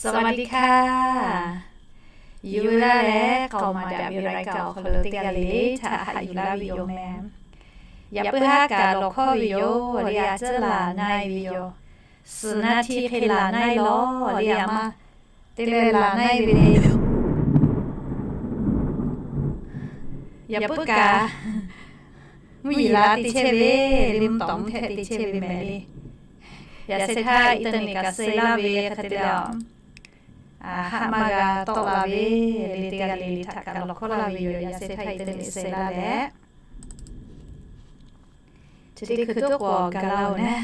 สวัสดีค่ะ Yuˬ veu laˇ leh k'aoˍ maˍ daꞈ ve รายการ awˬ hk'aw lo teˇ g'aˇ le le htaꞈ haꞈ yuˬ laˇ ve yoˬ meh. Yaꞈ puiˉ haˉ kaꞈ lawˬ hkawˇ ve yoˬ le, a ciˉ laˬ na-e ve yoˬ. Suhˍ naˇ htiˇ hk'e laˬ na-e lawˬ le, a ma te leh laˬ na-e ve le. Yaꞈ puiˉ kaꞈ mvuhˇ yeˬ la te chehˇ ve le, mvuhˇ tawˍ mvuhˇ htehˆ te chehˇ ve meh le. Yaꞈ sheh htaˇ internet kaꞈ suh laˇ ve hk'e te leh, haˆ maˇ g'a tawˆ la ve le, teˇ g'aˇ le le htaꞈ kaꞈ lawˬ hkawˇ laˇ ve yoˬ. Yaꞈ sheh htaˇ internet suh laˇ leh, chi teˇ hkui tuˉ k'awꞈ gaˬ la-oˬ naˉ.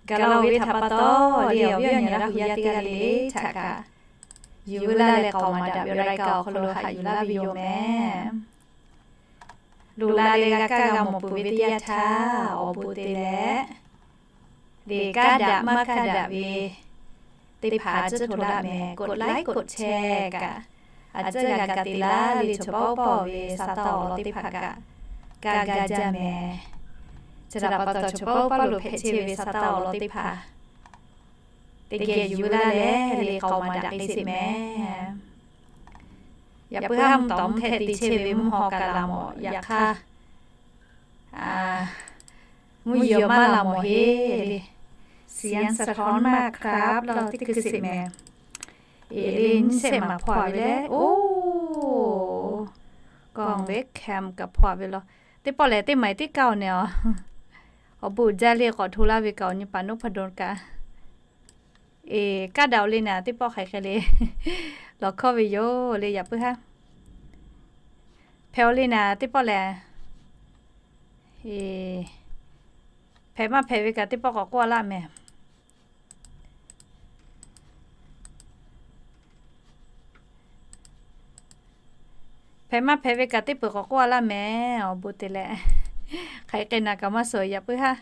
Gaˬ la-oˬ ve htaꞈ pa taw le, awˬ viˉ awˬ nyi Laˇ hu yaˇ teˇ g'aˇ le le htaꞈ kaꞈ, Yuˬ veu laˇ leh k'aoˍ maˍ daꞈ ve รายการ awˬ hk'aw lo haꞈ yuˬ laˇ ve yoˬ meh. Loꞈ la leh g'a kaˇ g'a mawˬ peuˬ ve teˇ yanˇ htaˇ, awˬ bon te leh, le kaˇ daꞈ maˇ kaˇ daꞈ ve teˇ hpaˍ a ciˉ hto laˇ meh. กดไลค์ กดแชร์ kaꞈ, a ciˉ g'a ga te laˇ le, chaw pawˆ pawˆ ve sa taˇ awˬ lawn teˇ hpaˍ kaꞈ, ga ga jaˇ meh. Chi htaꞈ pa taw chaw pawˆ pawˆ lo hpehꞈ chehˇ ve sa taˇ awˬ lawn teˇ hpaˍ, teˇ geh yuˬ veu laˇ leh le k'aoˍ maˍ daꞈ k'ai sheˍ meh. Yaꞈ puiˉ haˉ mvuhˇ tawˍ mvuhˇ htehˆ te chehˇ ve mvuhˇ haw kaꞈ laˬ mawˬ. Yaꞈ hk'aˇ, mvuhˇ yeˬ maˇ laˬ mawˬ heˆ le. เสียงสะท้อนมากครับ laˇ teˇ hkui sheˍ meh. Eˬ le, nyiˇ shehˆ maˍ hpaw ve leh, oˇ, กล้อง webcam kaꞈ hpaw ve law. Teˇ pawˆ lehˬ teˇ maˍ teˇ kaˇ-oˬ neh-a. Awˬ bon jaˇ le k'awꞈ hto laˇ ve kaꞈ awˬ nyi paˍ noˉ hpaˍ dawˇ kaꞈ. Eˬ, kaˇ daꞈ-oˬ le naˍ, teˇ pawˆ hk'aˬ hk'e le lawˬ hkawˇ ve yoˬ le. Yaꞈ puiˉ haˉ hpehꞈ-oˬ le naˍ, teˇ pawˆ lehˬ. Eˬ, hpehꞈ maˇ hpehꞈ ve kaꞈ teˇ pawˆ k'awꞈ k'oˆ laˇ meh. Hpehꞈ maˇ hpehꞈ ve kaꞈ teˇ peuˬ k'awꞈ k'oˆ laˇ meh, awˬ bon te leh. Hk'aˬ hk'e naˍ kaꞈ maˇ suhˍ, yaꞈ puiˉ haˉ.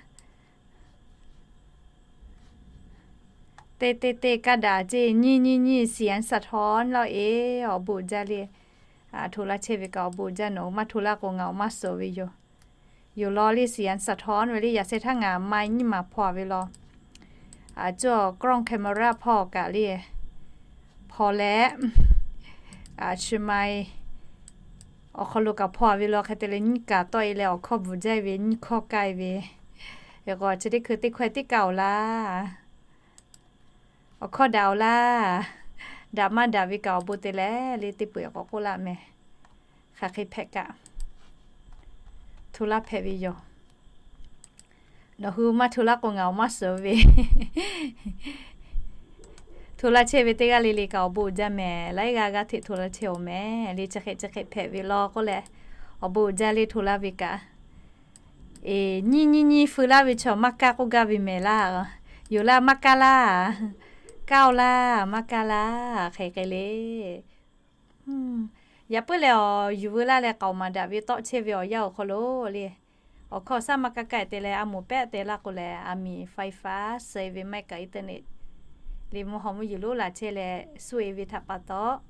Teˇ teˇ teˇ kaˇ daꞈ ceˇ, nyiˇ nyiˇ nyiˇ เสียงสะท้อน laˇ-e, awˬ bon jaˇ le. Hto laˇ chehˇ ve kaꞈ awˬ bon jaˇ, nawˬ maˇ hto laˇ k'o ngaˬ awˬ maˇ suhˍ ve yoˬ. Yoˬ law le, เสียงสะท้อน ve le, yaꞈ sheh htaˇ ngaˬ ไมค์ nyiˇ maˍ hpaw ve law. Aˬ, กล้อง camera hpaw kaꞈ le, hpaw leh, chi ไมค์ awˬ hk'aw lo kaꞈ hpaw ve law. Hk'e te leh nyiˇ kaꞈ tawˆ-e leh awˬ hkawˇ bvuhˬ jaˇ ve, nyiˇ hkawˇ kaˇ ve. Eˬ k'o chi teˇ hkui teˇ hkawehˇ teˇ kaˇ-oˬ laˇ. Awˬ hkawˇ daꞈ-oˬ laˇ. Daꞈ maˇ daꞈ ve kaꞈ awˬ bon te leh le, teˇ peuˬ k'awꞈ k'oˆ laˇ meh. Hk'aˬ hk'e hpehꞈ kaꞈ, hto laˇ hpehꞈ ve yoˬ. Nawˬ hui maˇ hto laˇ k'o ngaˬ awˬ maˇ suhˍ ve. Hto laˇ chehˇ ve teˇ g'aˇ le le kaꞈ awˬ bon jaˇ meh. Laiˉ g'aˇ g'aˇ hteꞈ hto laˇ chehˇ-oˬ meh le. Chi hk'e chi hk'e hpehꞈ ve law k'oˆ leh, awˬ bon jaˇ le hto laˇ ve kaꞈ. Eˬ, nyiˇ nyiˇ nyiˇ feu laˇ ve chaw maˇ kaˇ k'oˆ gaˇ ve mehˍ laˇ. Yoˬ laˇ, maˇ kaˇ laˇ. Kaˇ-oˬ laˇ, maˇ kaˇ laˇ, hk'e hk'e le. Yaꞈ puiˉ lehˬ, awˬ yuˬ veu laˇ leh k'aoˍ maˍ daꞈ ve tawˆ chehˇ ve awˬ yanˇ awˬ hk'aw lo le, awˬ hkawˇ shaˉ maˇ kaˇ kaˇ te leh a moˍ pehˆ te laˇ k'o lehˬ, aˬ miˍ ไฟฟ้า suh-e ve maˇ heˆ kaꞈ internet le mvuhˇ haw mvuhˇ yeˬ lonˉ la chehˇ leh suh-e ve htaꞈ pa taw,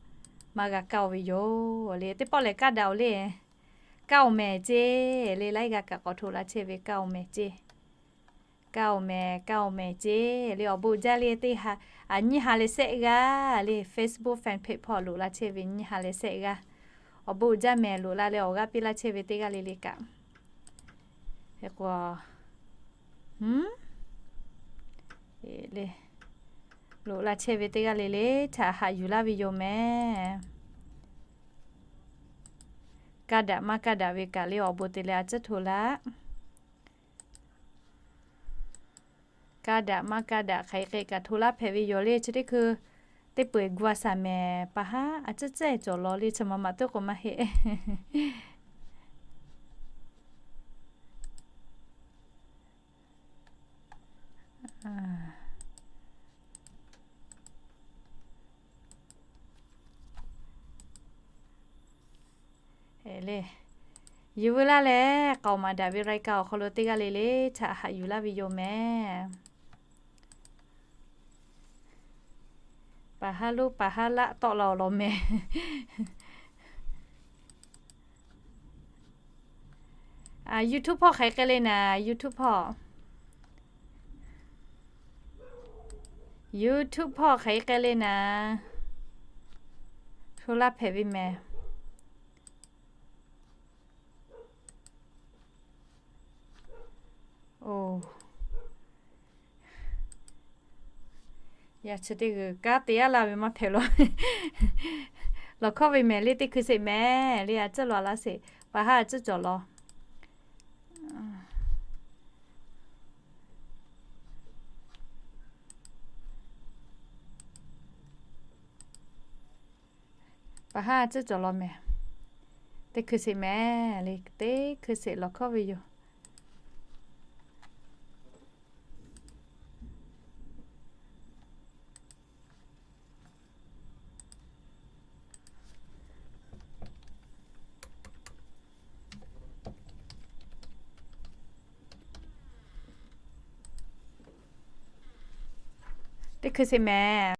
maˇ g'a kaˇ-oˬ ve yoˬ le. Teˇ pawˆ lehˬ kaˇ daꞈ-oˬ le. Kaˇ-oˬ mehˍ ceˇ le, laiˉ g'aˇ kaꞈ k'awꞈ hto laˇ chehˇ ve kaˇ-oˬ mehˍ ceˇ. Kaˇ-oˬ mehˍ, kaˇ-oˬ mehˍ ceˇ le, awˬ bon jaˇ le teˇ ha, a, nyiˇ ha leh shehˆ g'aˇ le, Facebook fan page hpawˇ loꞈ la chehˇ ve nyiˇ ha leh shehˆ g'aˇ. Awˬ bon jaˇ mehˍ, loꞈ la leh awˬ g'aˇ piˇ laˇ chehˇ ve teˇ g'aˇ le le kaꞈ. Hk'e k'o, le, loꞈ la chehˇ ve teˇ g'aˇ le le htaꞈ haꞈ yuˬ laˇ ve yoˬ meh. Kaˇ daꞈ maˇ kaˇ daꞈ ve kaꞈ le awˬ bon te leh a ciˉ hto laˇ. Kaˇ daꞈ maˇ kaˇ daꞈ hk'aˬ hk'e kaꞈ hto laˇ hpehꞈ ve yoˬ le. Chi teˇ hkui teˇ peu-eˬ gu a shaˍ mehˍ, pa haˉ a ciˉ cehˇ cawˬ law le, chi ma ma tuˉ k'o maˇ heˆ. Le, yuˬ veu laˇ leh k'aoˍ maˍ daꞈ ve รายการ awˬ hk'aw lo teˇ g'aˇ le le htaꞈ haꞈ yuˬ laˇ ve yoˬ meh. Pa haˉ loˉ pa haˉ laˆ tawˆ la awˬ lawn meh. YouTube hpawˇ hk'aˬ hk'e le naˍ, YouTube hpawˇ. YouTube hpawˇ hk'aˬ hk'e k'ai le naˍ, sho laˇ hpehꞈ ve mehˍ. Oˬ, yaꞈ chi teˇ g'uiˬ kanˉ te yaˇ la ve maˇ hpehꞈ la. Lawˬ hkawˇ ve mehˍ le, teˇ hkui sheˍ mehˍ le, a ciˉ lawˬ la sheˍ, paˍ haˉ a ciˉ cawˬ law. Paˍ haˉ a ciˉ cawˬ law mehˍ. Teˇ hkui sheˍ mehˍ le, teˇ hkui sheˍ lawˬ hkawˇ ve yoˬ. Teˇ hkui sheˍ mehˍ.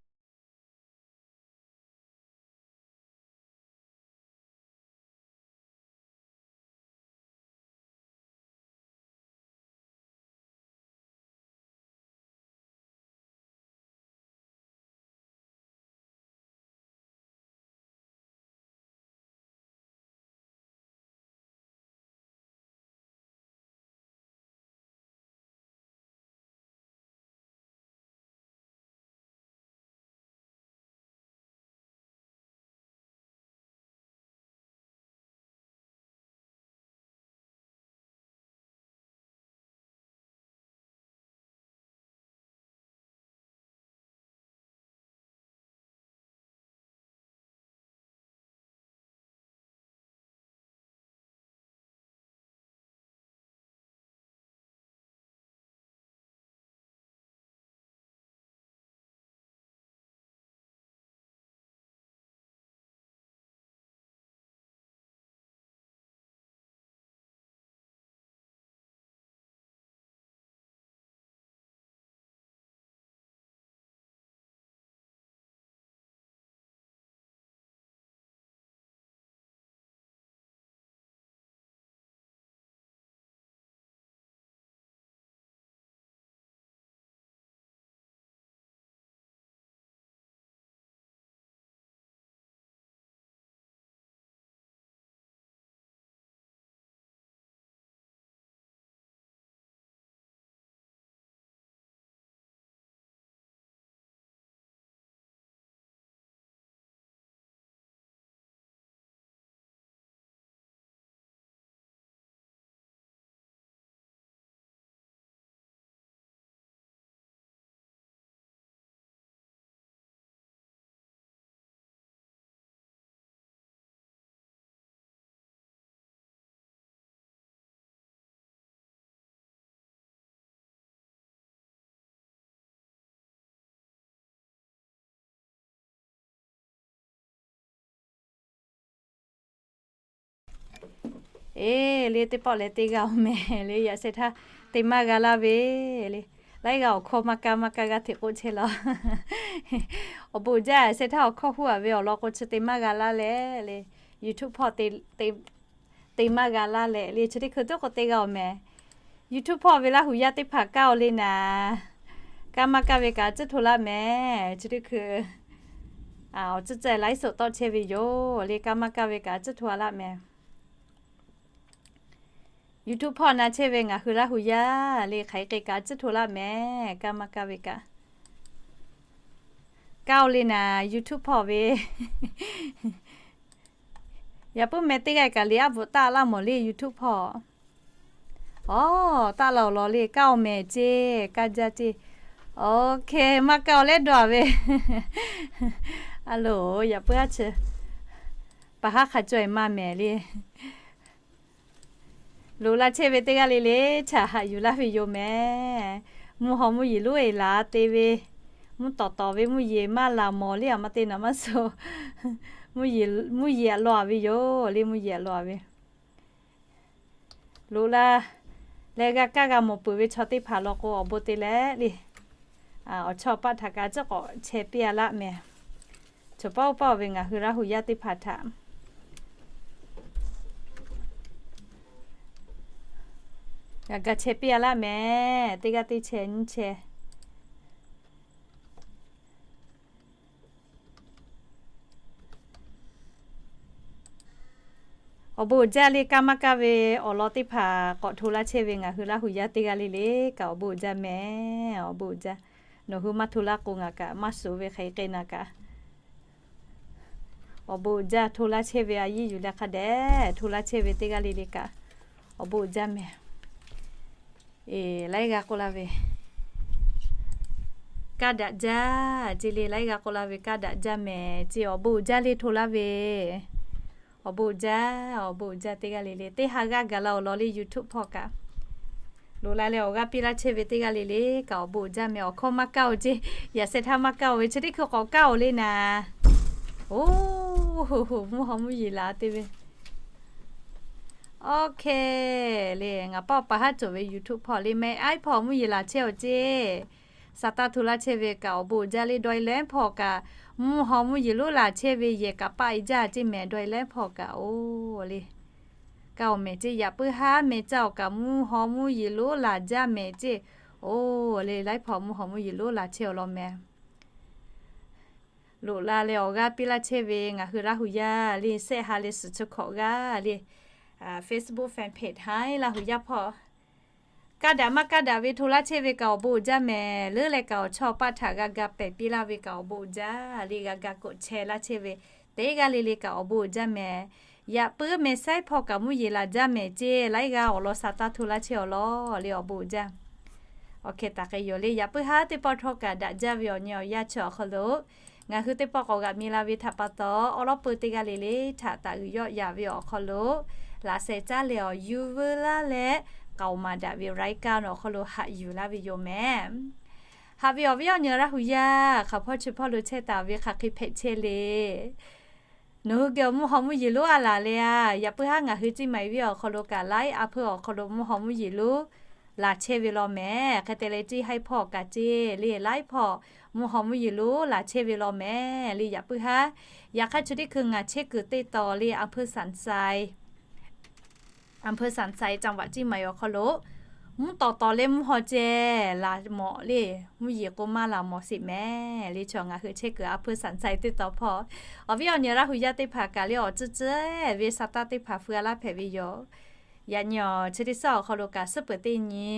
Eˬ le, teˇ pawˆ leh teˇ g'aˇ oˬ mehˍ le, yaꞈ sheh htaˇ te maˇ g'a laˇ ve le. Laiˉ g'aˇ awˬ hkawˇ maˇ kaˇ maˇ kaˇ g'aˇ hteꞈ k'oˆ chehˇ law. Awˬ bon jaˇ, sheh htaˇ awˬ hkawˇ huˉ a ve awˬ lawn k'o chi te maˇ g'a laˇ leh le. YouTube hpawˇ te maˇ g'a laˇ leh le, chi teˇ hkui tuˉ k'o teˇ g'aˇ oˬ mehˍ. YouTube hpawˇ ve Laˇ huˍ yaˇ teˇ hpaˍ kaˇ oˬ le naˍ, kaˇ maˇ kaˇ ve kaꞈ tcuhˇ hto laˇ mehˍ. Chi teˇ hkui awˬ tcuhˇ tcuhˇ laiˉ soꞈ tawˆ chehˇ ve yoˬ le, kaˇ maˇ kaˇ ve kaꞈ tcuhˇ hto a laˇ mehˍ. YouTube hpawˇ na chehˇ ve ngaˬ hui Laˇ huˍ yaˇ le, hk'aˬ hk'e kaꞈ tcuhˇ hto laˇ mehˍ, kaˇ maˇ kaˇ ve kaꞈ. Kaˇ oˬ le naˍ, YouTube hpawˇ ve. Yaꞈ puiˉ meh teˇ g'aˇ kaꞈ liꞈ aˉ bvuhꞈ taˆ laˇ mawˬ le YouTube hpawˇ. Awˬ, taˆ la awˬ lawn le, kaˇ oˬ mehˍ ceˇ, kaˇ jaˇ ceˇ. Oˬ hk'e maˇ kaˇ oˬ leh dawˇ a ve. A loˬ, yaꞈ puiˉ aˉ chi paˍ haˉ hk'a caweh maˇ mehˍ le. Loꞈ la chehˇ ve teˇ g'aˇ le le, chaꞈ haꞈ yuˬ laˇ ve yoˬ mehˍ. Mvuhˇ haw mvuhˇ yeˬ lonˉ e laˬ te ve, mvuhˇ tawˍ tawˍ ve mvuhˇ yeˬ maˇ laˬ mawˬ le, aˬ ma te naˍ maˇ suh. Mvuhˇ yeˬ a law a ve yoˬ le, mvuhˇ yeˬ a law a ve. Loꞈ la leh g'a kaˇ g'a mawˬ peuˬ ve chaw teˇ hpaˍ law k'o, awˬ bon te leh le, awˬ chawˇ paˆ htaꞈ kaꞈ tcuhˉ k'awꞈ chehˇ piˇ a laˇ mehˍ. Chaw paˆ oˇ paˆ oˬ ve ngaˬ hui Laˇ huˍ yaˇ teˇ hpaˍ htaꞈ g'a ga chehˇ piˇ a laˇ mehˍ. Teˇ g'aˇ teˇ chehˇ nyiˇ chehˇ. Awˬ bon uiˍ jaˇ le, kaˇ maˇ kaˇ ve awˬ lawn teˇ hpaˍ k'awꞈ hto laˇ chehˇ ve ngaˬ hui Laˇ huˍ yaˇ teˇ g'aˇ le le kaꞈ awˬ bon uiˍ jaˇ mehˍ. Awˬ bon uiˍ jaˇ. Nawˬ hui maˇ hto laˇ k'o ngaˬ kaꞈ maˇ suhˍ ve hk'e k'e naˍ kaꞈ, awˬ bon uiˍ jaˇ. Hto laˇ chehˇ ve a yiˇ yuˬ leh hk'a dehꞈ hto laˇ chehˇ ve teˇ g'aˇ le le kaꞈ awˬ bon uiˍ jaˇ mehˍ. Eˬ, laiˉ g'aˇ k'oˆ laˇ ve kaˇ daꞈ jaˇ ce le, laiˉ g'aˇ k'oˆ laˇ ve kaˇ daꞈ jaˇ mehˍ ce, awˬ bon uiˍ jaˇ le hto laˇ ve. Awˬ bon uiˍ jaˇ, awˬ bon uiˍ jaˇ teˇ g'aˇ le le. Teˇ ha g'aˇ gaˬ la awˬ lawn le YouTube hpawˇ kaꞈ loꞈ la leh awˬ g'aˇ piˇ laˇ chehˇ ve teˇ g'aˇ le le kaꞈ awˬ bon uiˍ jaˇ mehˍ. Awˬ hkawˇ maˇ kaˇ oˬ ce, yaꞈ sheh htaˇ maˇ kaˇ oˬ ve chi teˇ hkui k'awꞈ kaˇ oˬ le naˍ. Oˬ, mvuhˇ haw mvuhˇ yeˬ laˬ te ve. Okay le, ngaˬ paˇ awˬ pa haˉ cawˬ ve YouTube hpawˇ le mehˍ, iˉ hpawˇ mvuhˇ yeˬ laˬ chehˇ oˬ ce. Sa taˇ hto laˇ chehˇ ve kaꞈ awˬ bon uiˍ jaˇ le. Dawˇ e leh hpawˇ kaꞈ mvuhˇ haw mvuhˇ yeˬ lonˉ laˬ chehˇ ve yehˬ kaꞈ paˆ e jaˇ ce mehˍ. Dawˇ e leh hpawˇ kaꞈ oˬ le, kaˇ oˬ mehˍ ce. Yaꞈ puiˉ haˉ meh caˇ awˬ kaꞈ mvuhˇ haw mvuhˇ yeˬ lonˉ laˬ jaˇ mehˍ ce. Oˬ le, laiˉ hpawˇ mvuhˇ haw mvuhˇ yeˬ lonˉ laˬ chehˇ awˬ lawn mehˍ. Loꞈ la leh awˬ g'aˇ piˇ laˇ chehˇ ve ngaˬ hui Laˇ huˍ yaˇ le, shehˆ ha leh suhˍ chi hkawꞈ g'aˇ le, Facebook fan page haiˉ Laˇ huˍ yaˇ hpawˇ kaˇ daꞈ maˇ kaˇ daꞈ ve hto laˇ chehˇ ve kaꞈ awˬ bon uiˍ jaˇ mehˍ. Leuˉ leh kaꞈ awˬ chawˇ paˆ htaꞈ g'a ga pehˬ piˇ laˇ ve kaꞈ awˬ bon uiˍ jaˇ le. G'a ga k'oˆ chehˇ laˇ chehˇ ve teˇ g'aˇ le le kaꞈ awˬ bon uiˍ jaˇ mehˍ. Yaꞈ puiˉ meh saiˉ hpawˇ kaꞈ mvuhˇ yeˬ laˬ jaˇ mehˍ ce. Laiˉ g'aˇ awˬ lawn sa taˇ hto laˇ chehˇ awˬ lawn le awˬ bon uiˍ jaˇ. Awˬ hkeh taˍ k'ai yoˬ le. Yaꞈ puiˉ haˉ teˇ pawˆ htawˇ kaꞈ daꞈ jaˇ ve awˬ nyi awˬ yanˇ chi awˬ hk'aw lo ngaˬ hui teˇ pawˆ k'awꞈ g'aꞈ mi la ve htaꞈ pa taw, awˉ lawˉ peu teˇ g'aˇ le le htaꞈ taˍ uiˍ yawˆ yaꞈ ve awˬ hk'aw lo laꞈ sheh caˉ leh awˬ yuˬ veu laˇ leh k'aoˍ maˍ daꞈ ve รายการ awˬ hk'aw lo haꞈ yuˬ laˇ ve yoˬ mehˍ. Haꞈ ve awˬ viˉ awˬ nyi Laˇ huˍ yaˇ, hk'aˬ hpawˇ chi hpawˇ lo chehˇ taˍ ve hk'aˬ hk'e hpehꞈ chehˇ le. Nawˬ hui geh awˬ mvuhˇ haw mvuhˇ yeˬ lonˉ a laˬ le a, yaꞈ puiˉ haˉ ngaˬ hui Ciˇ Maiˍ venˇ awˬ hk'aw lo kaꞈ laiˉ a hpeu awˬ hk'aw lo mvuhˇ haw mvuhˇ yeˬ lonˉ laˬ chehˇ ve law mehˍ. Hk'e te leh Ciˇ Haiˇ hpawˇ kaꞈ ce le laiˉ hpawˇ mvuhˇ haw mvuhˇ yeˬ lonˉ laˬ chehˇ ve law mehˍ le. Yaꞈ puiˉ haˉ yaꞈ hk'aˇ chi teˇ hkui ngaˬ chehˇ kuiˬ teˇ taw le อำเภอสันทราย อำเภอสันทราย จังหวัดเชียงใหม่ awˬ hk'aw lo mvuhˇ tawˍ tawˍ leh mvuhˇ haw ceh laˬ mawꞈ le, mvuhˇ yeˬ k'o maˇ laˬ mawꞈ sheˍ mehˍ le. Chaw ngaˬ hui chehˇ kuiˬ อำเภอสันทราย teˇ taw hpawˇ awˬ viˉ awˬ nyi Laˇ huˍ yaˇ teˇ hpaˍ kaꞈ le awˬ tcuhˉ tcuhˉ ve sa taˇ teˇ hpaˍ feu a laˇ hpehꞈ ve yoˬ. Yaꞈ nyi awˬ chi teˇ suhˉ awˬ hk'aw lo kaꞈ suhˉ peuˬ teˇ nyi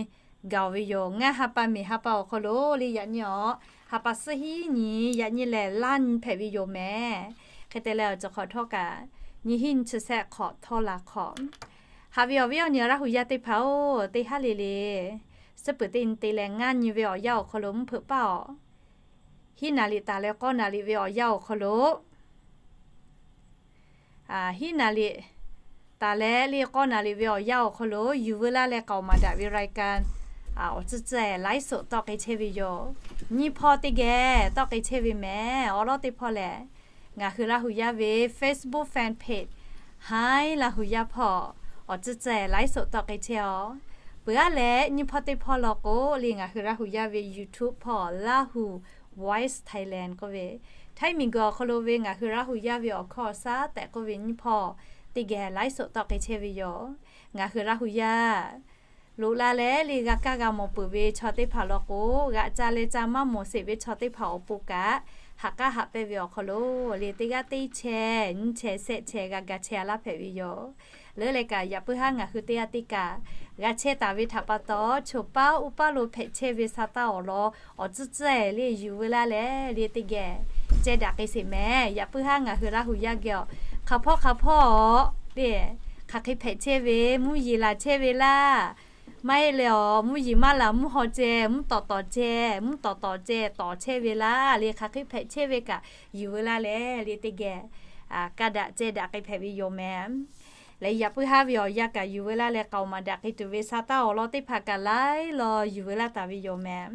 gaˬ ve yoˬ. Ngaˇ ha pa miˬ ha pa awˬ hk'aw lo le yaꞈ nyi awˬ ha pa suhˉ hiˉ nyi yaꞈ nyi lehˬ laˇ nyi hpehꞈ ve yoˬ mehˍ. Hk'e te leh awˬ ceuˬ hk'awꞈ htawˇ kaꞈ nyi hiˉ nyi chi shehˆ hk'awꞈ htawˇ laˬ hk'awꞈ. Haꞈ ve awˬ viˉ awˬ nyi Laˇ huˍ yaˇ teˇ hpaˍ-oˬ, teˇ haˉ le le suhˉ peuˬ teˇ nyi te leh ngaˇ nyi ve awˬ yanˇ awˬ hk'aw lo mvuhˇ hpeuꞈ paˇ awˬ hiˉ naˍ liꞈ taˍ leh k'awˇ naˍ liꞈ ve awˬ yanˇ awˬ hk'aw lo hiˉ naˍ liꞈ taˍ leh le k'awˇ naˍ liꞈ ve awˬ yanˇ awˬ hk'aw lo yuˬ veu laˇ leh k'aoˍ maˍ daꞈ ve รายการ awˬ tcuhˉ tcuhˉ ไลฟ์สด tawˆ k'ai chehˇ ve yoˬ. Nyiˇ hpawˇ teˇ geh tawˆ k'ai chehˇ ve mehˍ. Awˉ lawˉ teˇ hpawˇ lehˬ, ngaˬ hui Laˇ huˍ yaˇ ve Facebook fan page haiˉ Laˇ huˍ yaˇ hpawˇ awˬ tcuhˉ tcuhˉ ไลฟ์สด tawˆ k'ai chehˇ aw. Peuˬ aˉ leh nyiˇ hpawˇ teˇ hpawˇ law k'o le ngaˬ hui Laˇ huˍ yaˇ ve YouTube hpawˇ Lahu Voice Thailand k'oˆ ve, Htaiˇ miˬ guiˬ awˬ hk'aw lo ve ngaˬ hui Laˇ huˍ yaˇ ve awˬ hkawˇ awˬ shaˉ tehꞈ k'oˆ ve nyiˇ hpawˇ teˇ geh ไลฟ์สด tawˆ k'ai chehˇ ve yoˬ. Ngaˬ hui Laˇ huˍ yaˇ loꞈ la leh le g'a kaˇ g'a mawˬ peuˬ ve chaw teˇ hpaˍ law k'o, g'aꞈ ca leh ca maˇ mawˬ sheˍ ve chaw teˇ hpaˍ awˬ pon kaꞈ haꞈ k'aˉ haꞈ pehnˇ ve awˬ hk'aw lo le teˇ g'aˇ teˇ chehˇ nyiˇ chehˇ shehˆ chehˇ g'a ga chehˇ a laˇ hpehꞈ ve yoˬ. Leuˉ leh kaꞈ yaꞈ puiˉ haˉ ngaˬ hui teˇ g'aˇ teˇ kaꞈ g'a chehˇ taˍ ve htaꞈ pa taw, choˬ paˉ uˉ paˉ lo hpehꞈ chehˇ ve sa taˇ awˬ lawn awˬ tcuhˉ tcuhˉ le yuˬ veu laˇ leh le teˇ geh ceh daꞈ k'ai sheˍ mehˍ. Yaꞈ puiˉ haˉ ngaˬ hui Laˇ huˍ yaˇ geh awˬ hk'aˬ hpawˇ hk'aˬ hpawˇ le hk'aˬ hk'e hpehꞈ chehˇ ve, mvuhˇ yeˬ laˬ chehˇ ve laˇ, maˇ heˆ leh awˬ mvuhˇ yeˬ maˇ laˬ mvuhˇ haw ceh mvuhˇ tawˍ tawˍ ceh mvuhˇ tawˍ tawˍ ceh tawˍ chehˇ ve laˇ le hk'aˬ hk'e hpehꞈ chehˇ ve kaꞈ yuˬ veu laˇ leh le teˇ geh kaˇ daꞈ ceh daꞈ k'ai hpehꞈ ve yoˬ mehˍ. Leh yaꞈ puiˉ haˉ ve awˬ yanˇ kaꞈ yuˬ veu laˇ leh k'aoˍ maˍ daꞈ k'ai tuˬ ve sa taˇ awˬ lawn teˇ hpaˍ kaꞈ laiˉ law yuˬ veu laˇ taˍ ve yoˬ mehˍ.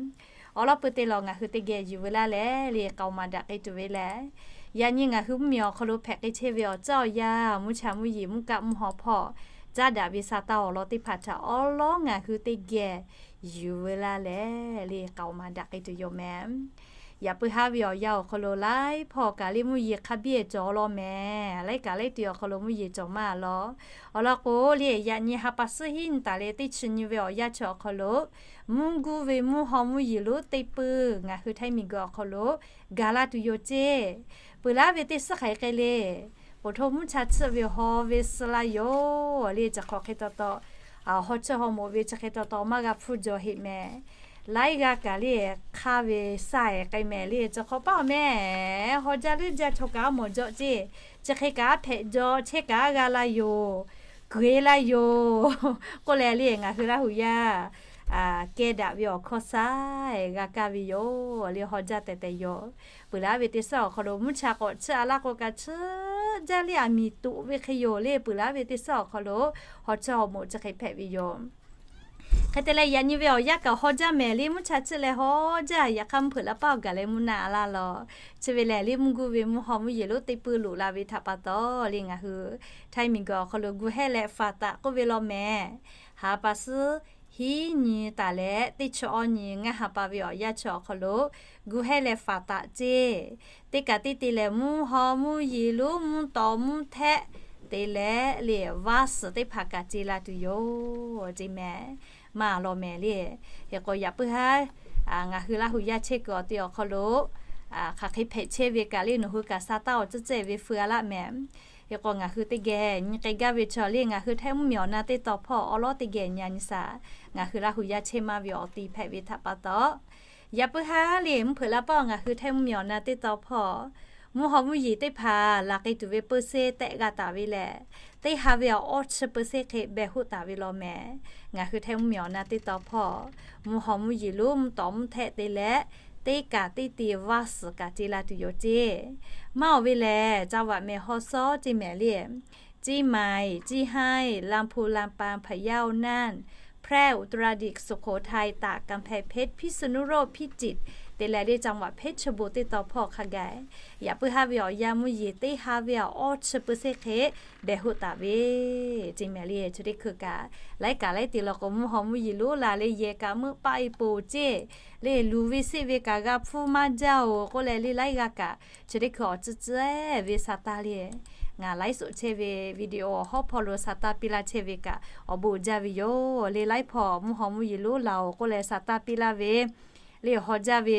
Awˉ lawˉ peu teˇ law ngaˬ hui teˇ geh yuˬ veu laˇ leh le k'aoˍ maˍ daꞈ k'ai tuˬ ve lehˬ, yaꞈ nyi ngaˬ hui mvuhˇ miˬ awˬ hk'aw lo hpehꞈ k'ai chehˇ ve awˬ tcuhˉ awˬ yanˇ mvuhˇ cha mvuhˇ yeˬ mvuhˇ kaˆ mvuhˇ haw hpawˇ caˉ daꞈ ve sa taˇ awˬ lawn teˇ hpaˍ htaꞈ awˉ lawˉ ngaˬ hui teˇ geh yuˬ veu laˇ leh le k'aoˍ maˍ daꞈ k'ai tuˬ yoˬ mehˍ. Yaꞈ puiˉ haˉ ve awˬ yanˇ awˬ hk'aw lo laiˉ hpawˇ kaꞈ le mvuhˇ yeˬ hk'a biˇ cawˬ law mehˍ. Laiˉ kaꞈ laiˉ tuˬ awˬ hk'aw lo mvuhˇ yeˬ cawˬ maˇ law. Awˬ lawn k'o le yaꞈ nyi ha pa suhˉ hiˉ nyi taˍ leh teˇ chi nyi ve awˬ yanˇ chi awˬ hk'aw lo mvuhˇ guˇ ve mvuhˇ haw mvuhˇ yeˬ lonˉ teˇ peuˬ ngaˬ hui Htaiˇ miˬ guiˬ awˬ hk'aw lo gaˬ la tuˬ yoˬ ceˇ. Peuˬ laˉ ve teˇ suhˉ hk'aˬ hk'e le Awˬ htoꞈ mvuhˇ cha tsuhˇ ve haw ve suh la yoˬ le. Chi hk'aˬ hk'e taw taw, haw tsuhˇ haw moꞈ ve chi hk'e taw taw maˇ g'a hpuˇ jaw heˆ mehˍ. Laiˉ g'aˇ kaꞈ le hk'aˇ ve saˇ-ehˍ k'ai mehˍ le. Chi hk'aw paˇ awˬ mehˍ, haw jaˇ leuˉ jaˇ chaw kaꞈ mawˬ jaw ceˇ. Chi hk'e kaꞈ hpehꞈ jaw chehˇ kaꞈ g'a la yoˬ, kuˬ e la yoˬ k'oˆ leh le, ngaˬ hui Laˇ hu yaˇ kehˇ daꞈ ve awˬ hkawˇ saˇ-ehˍ g'a kaˇ ve yoˬ le. Haw jaˇ tehˬ tehˬ yoˬ. Peuˬ laˇ ve teˇ suhˉ awˬ hk'aw lo mvuhˇ cha k'awꞈ tsuhˇ a laˇ k'o kaꞈ tsuhˇ jaˇ le, aˬ miˍ toꞈ ve hk'e yoˬ le. Peuˬ laˇ ve teˇ suhˉ awˬ hk'aw lo haw tsuhˇ haw moꞈ chi hk'e hpehꞈ ve yoˬ. Hk'e te leh yaꞈ nyi ve awˬ yanˇ kaꞈ haw jaˇ mehˍ le, mvuhˇ cha tsuhˇ leh haw jaˇ. Yaꞈ hk'aˇ mvuhˇ hpeuꞈ laˇ paˆ awˬ gaˬ leh mvuhˇ naˆ a laˇ law. Chi ve lehˬ le, mvuhˇ guˇ ve mvuhˇ haw mvuhˇ yeˬ lonˉ teˇ peuˇ loꞈ la ve htaꞈ pa taw le, ngaˬ hui Htaiˇ miˬ guiˬ awˬ hk'aw lo gu hehˇ leh faˍ taꞈ k'oˆ ve law mehˍ. Ha pa suhˉ hiˉ nyi taˍ leh teˇ chi awˇ nyi ngaˇ ha pa ve awˬ yanˇ chi awˬ hk'aw lo gu hehˇ leh faˍ taꞈ ceˇ. Teˇ kaꞈ teˇ te lehˬ, mvuhˇ haw mvuhˇ yeˬ lonˉ mvuhˇ tawˍ mvuhˇ htehˆ te leh le, vaˇ suhˍ teˇ hpaˍ kaꞈ ce la tuˬ yoˬ ceˇ mehˍ. Maˇ law mehˍ le. Hk'e k'o yaꞈ puiˉ haˉ ngaˬ hui Laˇ hu yaˇ chehˇ kuiˬ awˬ te awˬ hk'aw lo hk'aˬ hk'e hpehꞈ chehˇ ve kaꞈ le, nawˬ hui kaꞈ sa taˇ awˬ tcuhˉ tcuhˉ ve feu a laˇ mehˍ. Hk'e k'o ngaˬ hui teˇ geh nyi k'ai gaˇ ve chaw le, ngaˬ hui Htaiˇ mvuhˇ miˬ awˬ na teˇ taw hpawˇ awˉ lawˉ teˇ geh nyi a nyi shaˍ. Ngaˬ hui Laˇ hu yaˇ chehˇ maˇ ve awˬ ti hpehꞈ ve htaꞈ pa taw, yaꞈ puiˉ haˉ le mvuhˇ hpeuꞈ laˇ paˆ ngaˬ hui Htaiˇ mvuhˇ miˬ awˬ na teˇ taw hpawˇ mvuhˇ haw mvuhˇ yeˬ teˇ hpaˍ laˬ k'ai tuˬ ve peuˇ seˇ tehˆ g'a taˍ ve lehˬ, teˇ ha ve awˬ awˇ chi peuˇ seˇ hk'e behˬ hoˆ taˍ ve law mehˍ. Ngaˬ hui Htaiˇ mvuhˇ miˬ awˬ na teˇ taw hpawˇ mvuhˇ haw mvuhˇ yeˬ lonˉ mvuhˇ tawˍ mvuhˇ htehˆ te leh, teˇ kaꞈ teˇ te vaˇ suhˍ kaꞈ ce la tuˬ yoˬ ceˇ. Maˇ awˬ ve lehˬ, จังหวัดแม่ฮ่องสอน ceˇ mehˍ le, เชียงใหม่ เชียงราย ลำพูน ลำปาง พะเยา น่าน แพร่ อุตรดิตถ์ สุโขทัย ตาก กำแพงเพชร พิษณุโลก พิจิตร te leh le จังหวัดเพชรบูรณ์ teˇ taw hpawˇ hk'a gaˬ, yaꞈ puiˉ haˉ ve awˬ yanˇ mvuhˇ yeˬ teˇ ha ve awˬ awˇ chi peuˇ seˇ hk'e behˬ hoˆ taˍ ve ceˇ mehˍ le. Chi teˇ hkui kaꞈ laiˉ kaꞈ laiˉ te law k'o, mvuhˇ haw mvuhˇ yeˬ lonˉ la leh yehˬ kaꞈ meuˆ paˆ e poˬ ceˇ le, luˬ ve seˆ ve kaꞈ g'a hpuˇ maˇ jaˇ oˬ k'oˆ leh le, laiˉ g'aˇ kaꞈ chi teˇ hkui awˬ tcuhˉ tcuhˉ ve sa taˇ le. Ngaˬ laiˉ suhˍ chehˇ ve video awˬ hawˉ hpawˇ lo sa taˇ piˇ laˇ chehˇ ve kaꞈ awˬ bon uiˍ jaˇ ve yoˬ le. Laiˉ hpawˇ mvuhˇ haw mvuhˇ yeˬ lonˉ la oˬ k'oˆ leh sa taˇ piˇ laˇ ve le, haw jaˇ ve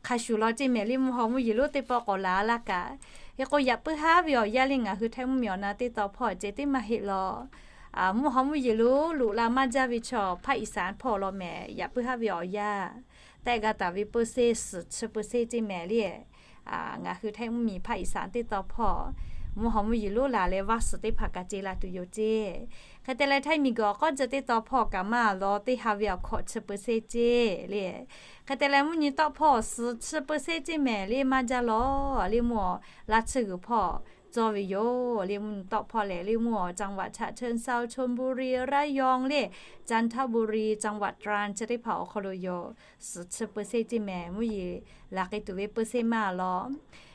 hk'a shuˍ law ceˇ mehˍ le, mvuhˇ haw mvuhˇ yeˬ lonˉ teˇ pawˆ k'awꞈ la laˇ kaꞈ. Hk'e k'o yaꞈ puiˉ haˉ ve awˬ yanˇ le, ngaˬ hui Htaiˇ mvuhˇ miˬ awˬ na teˇ taw hpawˇ ceh teˇ maˇ heˆ law. Mvuhˇ haw mvuhˇ yeˬ lonˉ loꞈ la maˇ jaˇ ve chaw hpaˇ iˍ saˍ hpawˇ law mehˍ, yaꞈ puiˉ haˉ ve awˬ yanˇ tehˆ g'a taˍ ve peuˇ seˇ suhˍ chi peuˇ seˇ ceˇ mehˍ le. Ngaˬ hui Htaiˇ mvuhˇ miˬ hpaˇ iˍ saˍ teˇ taw hpawˇ mvuhˇ haw mvuhˇ yeˬ lonˉ la leh vaˇ suhˍ teˇ hpaˍ kaꞈ ce la tuˬ yoˬ ceˇ. Hk'e te leh Htaiˇ miˬ guiˬ awˬ k'awˇ ceuˬ teˇ taw hpawˇ kaꞈ maˇ law, teˇ ha ve awˬ hkawꞈ chi peuˇ seˇ ceˇ le. Hk'e te leh mvuhˇ nyi tawˆ hpawˇ suhˍ chi peuˇ seˇ ceˇ mehˍ le, maˇ jaˇ law le, mvuhˇ awˬ laˇ tsuhˇ g'uiˬ hpawˇ cawˇ ve yoˬ le. Mvuhˇ nyi tawˆ hpawˇ lehˬ le, mvuhˇ awˬ จังหวัดฉะเชิงเทรา ชลบุรี ระยอง le, จันทบุรี จังหวัดตรัง chi teˇ hpaˍ awˬ hk'aw lo yoˬ. Suhˍ chi peuˇ seˇ ceˇ mehˍ, mvuhˇ yeˬ laˬ k'ai tuˬ ve peuˇ seˇ maˇ law.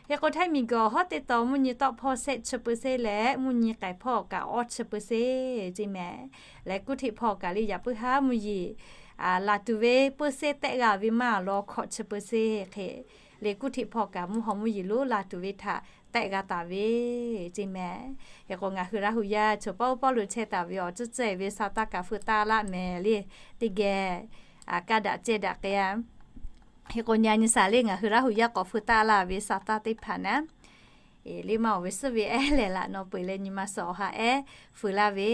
Hk'e k'o Htaiˇ miˬ guiˬ awˬ hawˉ teˇ taw mvuhˇ nyi tawˆ hpawˇ shehˆ chi peuˇ seˇ leh, mvuhˇ nyi k'ai hpawˇ kaꞈ awˇ chi peuˇ seˇ ceˇ mehˍ. Leh kuˇ hteꞈ hpawˇ kaꞈ le yaꞈ puiˉ haˉ mvuhˇ yeˬ laˬ tuˬ ve peuˇ seˇ tehˆ g'a ve maˇ law, hkawꞈ chi peuˇ seˇ hk'e le kuˇ hteꞈ hpawˇ kaꞈ mvuhˇ haw mvuhˇ yeˬ lonˉ la tuˬ ve htaꞈ tehˆ g'a taˍ ve ceˇ mehˍ. Hk'e k'o ngaˬ hui Laˇ hu yaˇ choˬ pawˆ pawˆ lo chehˇ taˍ ve awˬ tcuhˉ tcuhˉ ve sa taˇ kaꞈ feu taˇ laˇ mehˍ le. Teˇ geh kaˇ daꞈ ceh daꞈ k'ai a. Hk'e k'o nyi a nyi shaˍ le, ngaˬ hui Laˇ hu yaˇ k'awꞈ feu taˇ laˇ ve sa taˇ teˇ hpaˍ naˉ, le maˇ awˬ ve suhˉ ve ehˉ lehˬ laꞈ naw peu eˬ leh nyi ma suhˍ awˬ ha ehˉ feu laˇ ve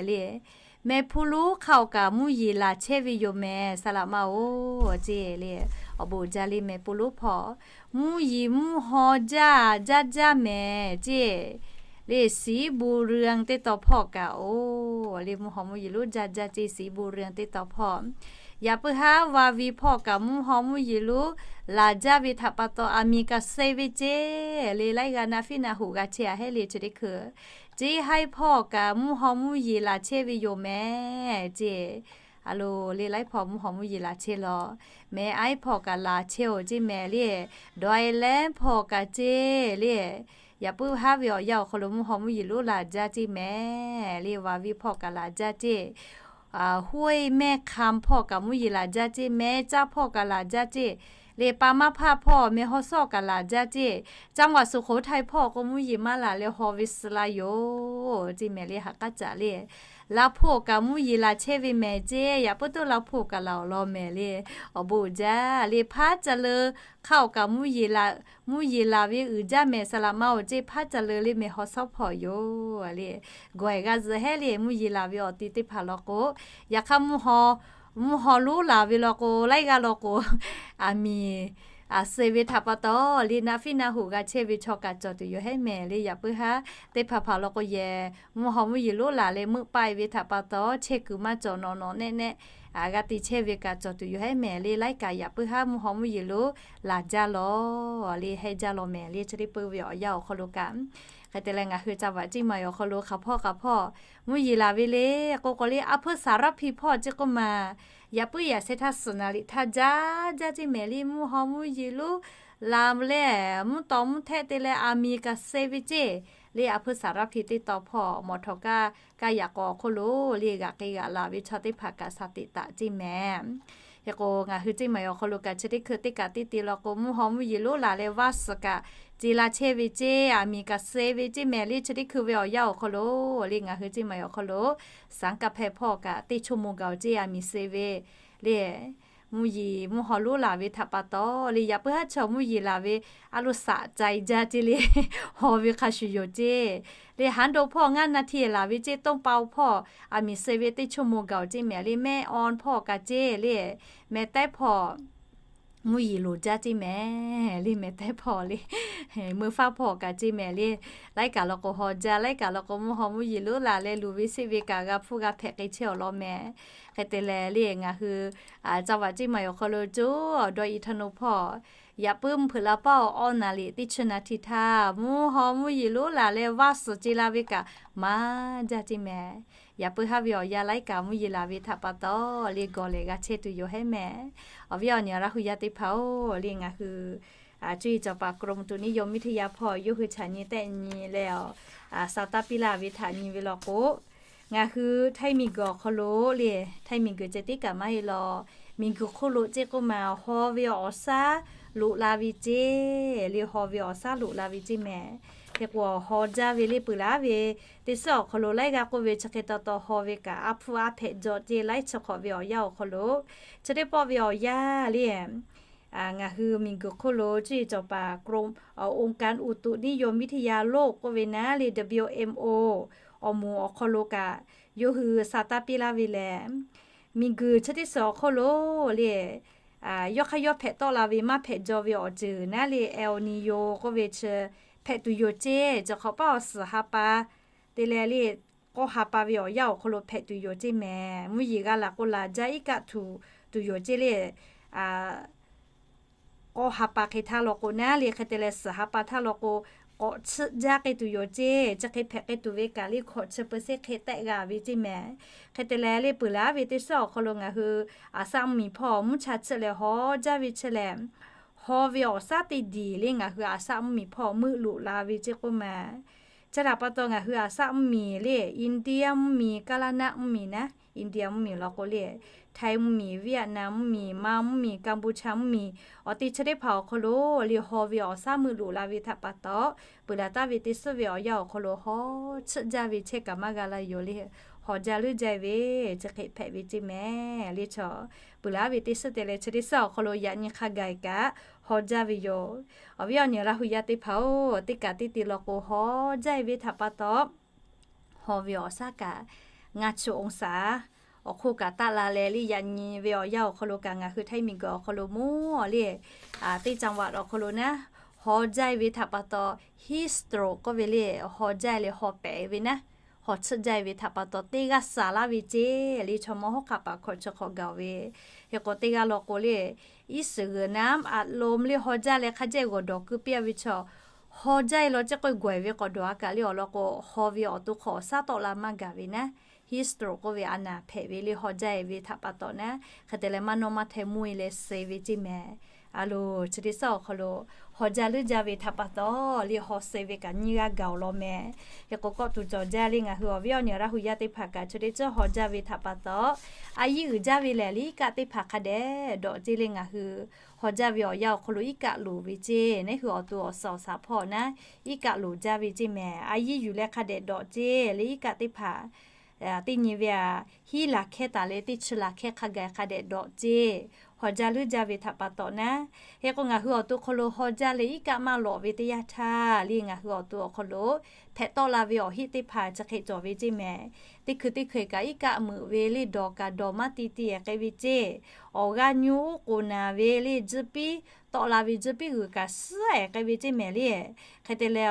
le. Meh hpu lonˉ hk'a awˬ kaꞈ mvuhˇ yeˬ laˬ chehˇ ve yoˬ mehˍ, saˍ laꞈ ma oˬ ceˇ le. Awˬ bon uiˍ jaˇ le, meh hpu lonˉ hpawˇ mvuhˇ yeˬ mvuhˇ haw jaˇ jaˇ jaˇ mehˍ ceˇ le. ศรีบุญเรือง teˇ taw hpawˇ kaꞈ oˬ le, mvuhˇ haw mvuhˇ yeˬ lonˉ jaˇ jaˇ ceˇ, ศรีบุญเรือง teˇ taw hpawˇ. Yaꞈ puiˉ haˉ วาวี hpawˇ kaꞈ mvuhˇ haw mvuhˇ yeˬ lonˉ laˬ jaˇ ve htaꞈ pa taw, aˬ miˍ kaꞈ suh ve ceˇ le. Laiˉ g'aˇ naˆ fiˉ naˆ hoꞈ g'a chehˇ a hehˉ le chi teˇ hkui. Ceˇ haiˉ hpawˇ kaꞈ mvuhˇ haw mvuhˇ yeˬ laˬ chehˇ ve yoˬ mehˍ ceˇ. A lo le, laiˉ hpawˇ mvuhˇ haw mvuhˇ yeˬ laˬ chehˇ law. Meh aiˉ hpawˇ kaꞈ laˬ chehˇ oˬ ceˇ mehˍ le. Dawˬ e lehˉ hpawˇ kaꞈ ceˇ le. Yaꞈ puiˉ haˉ ve awˬ yanˇ awˬ hk'aw lo mvuhˇ haw mvuhˇ yeˬ lonˉ laˬ jaˇ ceˇ mehˍ le. วาวี hpawˇ kaꞈ laˬ jaˇ ceˇ. ห้วยแม่คำ hpawˇ kaꞈ mvuhˇ yeˬ laˬ jaˇ ceˇ mehˍ, caˇ hpawˇ kaꞈ laˬ jaˇ ceˇ le. ปาแม่สอด hpawˇ แม่ฮ่องสอน kaꞈ laˬ jaˇ ceˇ. จังหวัดสุโขทัย hpawˇ k'o mvuhˇ yeˬ maˇ laˬ leh haw ve suh la yoˬ ceˇ mehˍ le, haꞈ k'aˉ caꞈ le. Laˬ hpu awˬ kaˍ mvuhˇ yeˬ laˬ chehˇ ve mehˍ ceˇ. Yaꞈ puiˉ tuˉ laˬ hpu awˬ kaˍ laˬ awˬ lawn mehˍ le. Awˬ bon uiˍ jaˇ le. Hpaˉ ca leu hk'aˇ awˬ kaˍ mvuhˇ yeˬ laˬ, mvuhˇ yeˬ laˬ ve uiˍ jaˇ mehˍ saˍ laꞈ ma awˬ ceˇ hpaˉ ca leu le mehˍ haw shawˉ hpawˇ yoˬ le. Gawˬ ehˍ g'a zuhꞈ hehˉ le mvuhˇ yeˬ laˬ ve awˬ ti teˇ hpaˍ law k'o, yaꞈ hk'aˇ mvuhˇ haw, mvuhˇ haw lonˉ laˬ ve law k'o, laiˉ g'aˇ law k'o, aˬ miˍ aˬ suh ve htaꞈ pa taw le naˆ fiˉ naˆ hoꞈ g'a chehˇ ve chaw kaꞈ cawˬ tuˬ yoˬ hehˉ mehˍ le. Yaꞈ puiˉ haˉ teˇ hpaˍ hpaˍ law k'o yehˬ mvuhˇ haw mvuhˇ yeˬ lonˉ laˬ leh meuˆ paˆ e ve htaꞈ pa taw chehˇ kuiˬ maˇ cawˬ nawꞈ nawꞈ nehˆ nehˆ g'a te chehˇ ve kaꞈ cawˬ tuˬ yoˬ hehˉ mehˍ le. Laiˉ kaꞈ yaꞈ puiˉ haˉ mvuhˇ haw mvuhˇ yeˬ lonˉ laˬ jaˇ law le, heh jaˇ law mehˍ le. Chi teˇ peuˬ ve awˬ yanˇ awˬ hk'aw lo kaꞈ, hk'e te leh ngaˬ hui ca vaꞈ ceˇ maˬ awˬ hk'aw lo hk'aˬ hpawˇ hk'aˬ hpawˇ mvuhˇ yeˬ laˬ ve le k'o k'o le, aˉ hpuiˇ saˍ raˉ hpi hpawˇ ceˇ k'oˆ maˬ, yaꞈ puiˉ yaꞈ sheh htaˇ suhˍ naˍ liꞈ htaˇ jaˇ jaˇ ceˇ mehˍ le. Mvuhˇ haw mvuhˇ yeˬ lonˉ laˬ leh mvuhˇ taw mvuhˇ htehˆ te leh aˬ miˍ kaꞈ suh ve ceˇ le. Aˉ hpuiˇ saˍ raˉ hpi teˇ taw hpawˇ mawˬ htawnˍ kaˇ kaˇ yaꞈ k'awꞈ awˬ hk'oˆ lo le g'aꞈ k'e g'aꞈ laˬ ve chaw teˇ hpaˍ kaꞈ shaˍ teꞈ taˍ ceˇ mehˍ. Hk'e k'o ngaˬ hui ceˇ maˬ awˬ hk'aw lo kaꞈ chi teˇ hkui teˇ kaꞈ teˇ te law k'o mvuhˇ haw mvuhˇ yeˬ lonˉ laˬ leh vaˇ suhˍ kaꞈ ce la chehˇ ve ceˇ, aˬ miˍ kaꞈ suh ve ceˇ mehˍ le. Chi teˇ hkui ve awˬ yanˇ awˬ hk'aw lo le ngaˬ hui ceˇ maˬ awˬ hk'aw lo saˍ kaˇ hpehˇ hpawˇ kaꞈ teˇ chaw mawˇ gaˬ ceˇ aˬ miˍ suh ve le. Mvuhˇ yeˬ mvuhˇ haw lonˉ laˬ ve htaꞈ pa taw le yaꞈ puiˉ haˉ chaw mvuhˇ yeˬ laˬ ve a lo saꞈ ca e jaˇ ceˇ le. Haw ve hk'a shuˍ yoˬ ceˇ le. Haˉ do hpawˇ ngaˇ naˆ hti laˬ ve ceˇ, tawˇ pa hpawˇ aˬ miˍ suh ve teˇ chaw mawˇ gaˬ ceˇ mehˍ le. Mehˆ aw hpawˇ kaꞈ ceˇ le. Mehˍ tehˉ hpawˇ mvuhˇ yeˬ loˍ jaˇ ceˇ mehˍ le. Mehˍ tehˉ hpawˇ le, meuˇ faˉ hpawˇ kaꞈ ceˇ mehˍ le. Laiˉ kaꞈ law k'o haw jaˇ, laiˉ kaꞈ law k'o mvuhˇ haw mvuhˇ yeˬ lonˉ laˬ leh luˬ ve sheˆ ve kaꞈ g'a hpfuhˇ g'a hpehꞈ k'ai chehˇ awˬ lawn mehˍ. Hk'e te leh le ngaˬ hui ca vaꞈ ceˇ maˬ awˬ hk'aw lo co awˬ dawˇ i htaˇ naw hpawˇ yaꞈ puiˉ mvuhˇ hpeuꞈ la paˉ awˬ awˇ naˍ liꞈ teˇ chi naˆ hti htaˇ mvuhˇ haw mvuhˇ yeˬ lonˉ laˬ leh vaˇ suhˍ ce la ve kaꞈ maˇ jaˇ ceˇ mehˍ. Yaꞈ puiˉ haˉ ve awˬ yanˇ laiˉ kaꞈ mvuhˇ yeˬ laˬ ve htaꞈ pa taw le gawˬ lehˬ g'a chehˇ tuˬ yoˬ hehˉ mehˍ. Awˬ viˉ awˬ nyi Laˇ hu yaˇ teˇ hpaˍ-oˬ le ngaˬ hui cuˇ yiˍ cawˬ paˍ กรมอุตุนิยมวิทยา hpawˇ yawˇ hui chaꞈ nyi tehˆ nyi leh awˬ, saˍ taˇ piˇ laˇ ve htaꞈ nyi ve law k'o, ngaˬ hui htaiˇ miˬ guiˬ awˬ hk'aw lo le, htaiˇ miˬ guiˬ ceh tiˉ kaꞈ maˇ heˆ law, miˬ guiˬ hk'oˆ lo ceˇ k'oˆ maˬ haw ve awˬ shaˉ loꞈ la ve ceˇ le. Haw ve awˬ shaˉ loꞈ la ve ceˇ mehˍ. Hk'e k'o haw jaˇ ve le peuˬ laˬ ve teˇ suhˉ awˬ hk'aw lo laiˉ g'aˇ k'oˆ ve chi hk'e taw taw haw ve kaꞈ aˉ hpfuhˇ aˉ hpehꞈ jaw ceˇ laiˉ chi hk'awꞈ ve awˬ yanˇ awˬ hk'aw lo, chi teˇ pawˆ ve awˬ yanˇ le ngaˬ hui miˬ guiˬ hk'oˆ lo cuˇ yiˍ cawˬ paˍ กรมอุตุนิยมวิทยาโลก k'oˆ ve naˉ le ดับเบิลยูเอ็มโอ awˬ moˍ awˬ hk'aw lo kaꞈ yawˇ hui saˍ taˇ piˇ laˇ ve lehˬ, miˬ guiˬ chi teˇ suhˍ awˬ hk'oˆ lo le yawˇ hk'aˇ yawˇ hpehꞈ tawˆ la ve maˇ hpehꞈ jaw ve awˬ ceuˬ naˉ le El Niño k'oˆ ve chi hpehꞈ tuˬ yoˬ ceˇ. Chi hk'awꞈ paˉ awˬ suhˍ ha pa te leh le k'awˇ ha pa ve awˬ yanˇ awˬ hk'aw lo hpehꞈ tuˬ yoˬ ceˇ mehˍ. Mvuhˇ yeˬ g'a laˬ k'o laˬ jaˇ iˉ kaˆ tuˬ tuˬ yoˬ ceˇ le. K'awˇ ha pa hk'e htaˇ law k'o naˉ le hk'e te leh suhˍ ha pa htaˇ law k'o k'awꞈ chiˆ jaˇ k'ai tuˬ yoˬ ceˇ. Chi hk'e hpehꞈ k'ai tuˬ ve kaꞈ le hkawꞈ chi peu sheˆ hk'e tehˆ g'a ve ceˇ mehˍ. Hk'e te leh le peuˬ laˬ ve teˇ suhˉ awˬ hk'aw lo ngaˬ hui aˍ saˆ mvuhˇ miˬ hpawˇ mvuhˇ cha chiˆ leh haw jaˇ ve chi lehˬ, haw ve awˬ shaˉ teˇ diˬ le ngaˬ hui aˍ saˆ mvuhˇ miˬ hpawˇ meuˆ loꞈ la ve ceˇ k'oˆ maˬ. Chi htaꞈ pa taw ngaˬ hui aˍ saˆ mvuhˇ miˬ le, India mvuhˇ miˬ, Kaˇlaˇ naˆ mvuhˇ miˬ naˉ, India mvuhˇ miˬ law k'o le, Htaiˇ mvuhˇ miˬ, Vietnam mvuhˇ miˬ, Maˇ mvuhˇ miˬ, Kampuchea mvuhˇ miˬ, awˬ te chi teˇ hpaˍ awˬ hk'aw lo le haw ve awˬ shaˉ meuˆ loꞈ la ve htaꞈ pa taw, peuˬ laˬ taˍ ve teˇ suhˉ ve awˬ yanˇ awˬ hk'aw lo haw chiˆ jaˇ ve chehˇ kaꞈ maˇ g'a la yoˬ le. Haw jaˇ leuˉ jaˇ ve chi hk'e hpehꞈ ve ceˇ mehˍ le chaw. Peuˬ laˬ ve teˇ suhˉ te leh chi teˇ suhˉ awˬ hk'aw lo yaꞈ nyi hk'a gaˬ kaꞈ haw jaˇ ve yoˬ. Awˬ viˉ awˬ nyi Laˇ hu yaˇ teˇ hpaˍ-oˬ, teˇ kaꞈ teˇ te law k'o haw jaˇ ve htaꞈ pa taw, haw ve awˬ shaˉ kaꞈ ngaˇ chi องศา awˬ hk'oˆ kaꞈ taˆ la leh le yaꞈ nyi ve awˬ yanˇ awˬ hk'aw lo kaꞈ ngaˬ hui htaiˇ miˬ guiˬ awˬ hk'aw lo mvuhˇ le teˇ จังหวัด awˬ hk'aw lo naˉ haw jaˇ ve htaꞈ pa taw, heat stroke k'oˆ ve le, haw jaˇ leh haw pehꞈ ve naˉ, haw chiˆ jaˇ ve htaꞈ pa taw teˇ g'aˇ saˍ laˇ ve ceˇ le. Chaw mawˇ hawˉ hk'aˆ paˍ hkawꞈ chi hk'awꞈ gaˬ ve, hk'e k'o teˇ g'aˇ law k'o le, iˉ suhˍ g'uiˬ naˉ aꞈ lo le haw jaˇ leh hk'a jehˇ g'awˬ dawˬ keu piˇ-a ve chaw, haw jaˇ-e law ceˇ k'oˆ gawˬ-e ve k'awꞈ dawˬ-a kaꞈ le awˬ lawn k'o haw ve awˬ to hk'awꞈ shaˉ tawˆ la maˇ gaˬ ve naˉ, heat stroke k'oˆ ve a naˍ hpehꞈ ve le haw jaˇ-e ve htaꞈ pa taw naˉ, hk'e te leh maˇ nawˇ maˇ hteh mvuhˇ-e leh suh ve ceˇ mehˍ. A lo, chi teˇ suhˉ awˬ hk'aw lo haw jaˇ leuˉ jaˇ ve htaꞈ pa taw le haw suh ve kaꞈ nyiˇ g'aˇ gaˬ awˬ lawn mehˍ. Hk'e k'o kawˆ tuˬ cawˬ jaˇ le ngaˬ hui awˬ viˉ awˬ nyi Laˇ hu yaˇ teˇ hpaˍ kaꞈ chi teˇ suhˉ haw jaˇ ve htaꞈ pa taw, a yiˉ uiˍ jaˇ ve lehˬ le iˉ kaˆ teˇ hpaˍ hk'a dehꞈ dawꞈ ceˇ le ngaˬ hui haw jaˇ ve awˬ yanˇ awˬ hk'aw lo iˉ kaˆ loˍ ve ceˇ. Neˉ hui awˬ to awˬ suhˍ awˬ shaˍ hpawˇ naˉ iˉ kaˆ loˍ jaˇ ve ceˇ mehˍ. A yiˉ yuˬ leh hk'a dehꞈ dawꞈ ceˇ le iˉ kaˆ teˇ hpaˍ teˇ nyi ve aꞈ hiˉ laˬ hkehˇ taˍ leh teˇ chi laˬ hkehˇ hk'a gaˬ hk'a dehꞈ dawꞈ ceˇ. Haw jaˇ leuˉ jaˇ ve htaꞈ pa taw naˉ, hk'e k'o ngaˬ hui awˬ to hk'aw lo haw jaˇ leh iˉ kaˆ maˇ lawꞈ ve teˇ yanˇ htaˇ le, ngaˬ hui awˬ to awˬ hk'aw lo hpehꞈ tawˆ la ve awˬ heˆ teˇ hpaˍ chi hk'e cawˬ ve ceˇ mehˍ. Teˇ hkui teˇ hkui kaꞈ iˉ kaˆ meuꞈ ve le, dawˬ kaꞈ dawˬ maˇ ti ti k'ai ve ceˇ. Awˬ g'aˇ nyu uˉ k'oˍ naˍ ve le, tzuhˇ piˉ tawˆ la ve tzuhˇ piˉ g'uiˬ kaꞈ suhˉ ehˍ k'ai ve ceˇ mehˍ le. Hk'e te leh,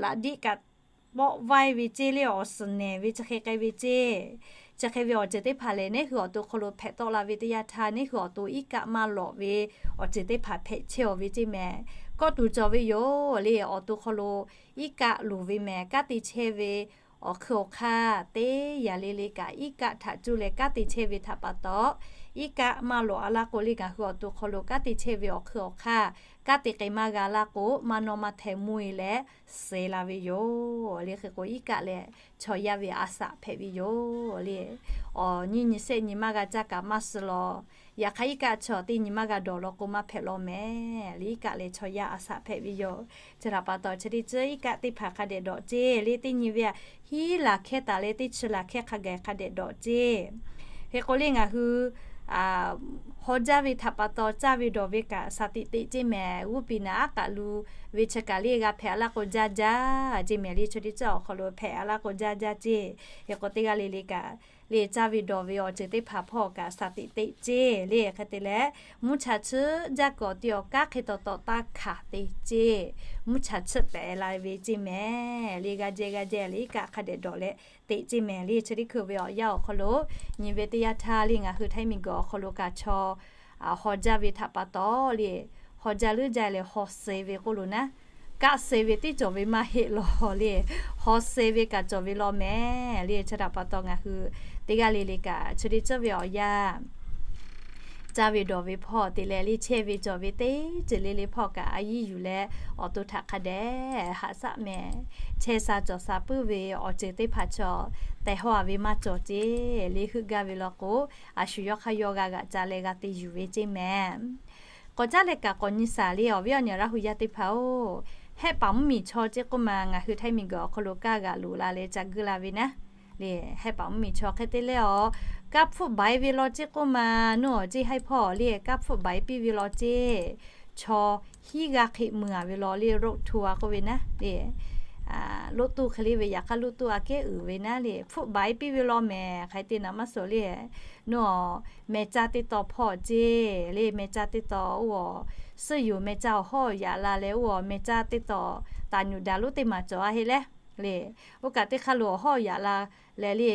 laꞈ diˆ kaꞈ pawˆ vaiˇ ve ceˇ le, awˬ suhˍ nehˬ ve chi hk'e k'ai ve ceˇ. Chi hk'e ve awˬ ceuˬ teˇ hpaˍ lehˬ, neˉ hui awˬ to hk'aw lo hpehꞈ tawˆ la ve teˇ yanˇ htaˇ, neˉ hui awˬ to iˉ kaˆ maˇ lawꞈ ve awˬ ceuˬ teˇ hpaˍ hpehꞈ chehˇ aˬ ve ceˇ mehˍ. Kawˆ tuˬ cawˬ ve yoˬ le, awˬ to hk'aw lo iˉ kaˆ loˍ ve mehˍ. Kanˉ te chehˇ ve awˬ hkui awˬ hk'aˇ teˇ yanˇ le le kaꞈ iˉ kaˆ htaꞈ cuˇ leh kanˉ te chehˇ ve htaꞈ pa taw, iˉ kaˆ maˇ lawꞈ a laˇ k'o le, ngaˬ hui awˬ to hk'aw lo kanˉ te chehˇ ve awˬ hkui awˬ hk'aˇ kanˉ te k'ai maˇ g'a laˇ k'o, maˇ nawˇ maˇ hteh mvuhˇ e leh suh la ve yoˬ le. Hk'e k'o iˉ kaˆ lehˬ chaw yaˇ ve a saꞈ hpehꞈ ve yoˬ le. Awˬ nyi nyi sehˆ nyi maˇ g'a caˇ kaꞈ maˇ suh law. Yaꞈ hk'aˇ iˉ kaˆ chaw teˇ nyi maˇ g'a dawˬ law k'o maˇ hpehꞈ law mehˍ le. Iˉ kaˆ lehˬ chaw yaˇ a saꞈ hpehꞈ ve yoˬ. Chi htaꞈ pa taw chi teˇ ceuˬ iˉ kaˆ teˇ hpaˍ hk'a dehꞈ dawꞈ ceˇ le. Teˇ nyi ve aꞈ hiˉ laˬ hkehˇ taˍ leh teˇ chi laˬ hkehˇ hk'a gaˬ hk'a dehꞈ dawꞈ ceˇ. Hk'e k'o le ngaˬ hui haw jaˇ ve htaꞈ pa taw caˇ ve dawˬ ve kaꞈ shaˍ tiꞈ teꞈ ceˇ mehˍ. G'uˇ piˍ naˍ aˉ k'aꞈ lu ve chi kaꞈ le g'a hpehꞈ a laˇ k'o jaˇ jaˇ ceˇ mehˍ le. Chi teˇ ceuˬ awˬ hk'aw lo hpehꞈ a laˇ k'o jaˇ jaˇ ceˇ. Hk'e k'o teˇ g'aˇ le le kaꞈ le caˇ ve dawˬ ve awˬ ceuˬ teˇ hpaˍ hpawˇ kaꞈ shaˍ tiꞈ teꞈ ceˇ le. Hk'e te leh mvuhˇ chaꞈ chiˆ jaˇ kuiˬ awˬ ti awˬ kanˉ hk'e taw taw taˇ hkanˍ te ceˇ. Mvuhˇ chaꞈ chiˆ pehˍ la ve ceˇ mehˍ le. G'a jehˇ g'a jehˇ le iˉ kaˆ hk'a dehꞈ dawˬ leh teꞈ ceˇ mehˍ le. Chi teˇ hkui ve awˬ yanˇ awˬ hk'aw lo nyi ve teˇ yanˇ htaˇ le ngaˬ hui Htaiˇ miˬ guiˬ awˬ hk'aw lo kaꞈ chaw haw jaˇ ve htaꞈ pa taw le, haw jaˇ leuˉ jaˇ leh haw suh ve k'oˆ lo naˉ, kaˆ suh ve teˇ cawˬ ve maˇ heˆ law le. Haw suh ve kaꞈ cawˬ ve law mehˍ le. Chi htaꞈ pa taw ngaˬ hui teˇ g'aˇ le le kaꞈ chi teˇ ceuˬ ve awˬ yanˇ caˇ ve dawˬ ve hpawˇ te leh le chehˇ ve cawˬ ve teˇ ceuˬ le le hpawˇ kaꞈ a yiˇ yuˬ leh awˬ to htaꞈ hk'a dehꞈ haꞈ shaˆ mehˍ. Chehˇ sha cawˬ sha puiˉ ve awˬ ceuˬ teˇ hpaˍ chaw tehˬ hawˇ a ve maˇ cawˬ ceˇ le. Heuˆ gaˇ ve law k'o, a shu yawˇ hk'aˇ yawˇ g'a g'aꞈ ca leh g'a te yuˬ ve ceˇ mehˍ. K'awꞈ caˉ leh kaꞈ k'awꞈ nyi shaˍ le awˬ viˉ awˬ nyi Laˇ hu yaˇ teˇ hpaˍ-oˬ, hehˆ paˍ mvuhˇ miˬ chaw ceˇ k'oˆ ma ngaˬ hui Htaiˇ miˬ guiˬ awˬ hk'aw lo kaˇ g'aꞈ loꞈ la leh ca guˇ la ve naˉ le. Hehˆ paˍ mvuhˇ miˬ chaw hk'e te leh awˬ kaˇ hpfuhˆ baiˍ ve law ceˇ k'oˆ ma, nuˇ awˬ ceˇ haiˉ hpawˇ le kaˇ hpfuhˆ baiˍ piˇ ve law ceˇ. Chaw hiˉ g'aˇ hk'e mui a ve law le, road tour a k'oˆ ve naˉ le, loꞈ tuˇ hk'e le ve yaꞈ hk'aˇ loꞈ tuˇ aꞈ kehˉ uiˍ ve naˉ le, hpfuhˆ baiˍ piˇ ve law mehˍ. Hk'e te naꞈ maˇ suhˍ le, nuˇ awˬ meh caˇ teˇ taw hpawˇ ceˇ le, meh caˇ teˇ taw oˇ awˬ suhˉ yoˬ meh caˇ awˬ hawˉ yaꞈ la leh oˇ awˬ meh caˇ teˇ taw taˍ nyuꞈ daꞈ lonˉ teˇ maˬ cawˬ a heˆ leh le, oˇ kaꞈ teˇ hk'aˇ lo awˬ hawˉ yaꞈ la leh le,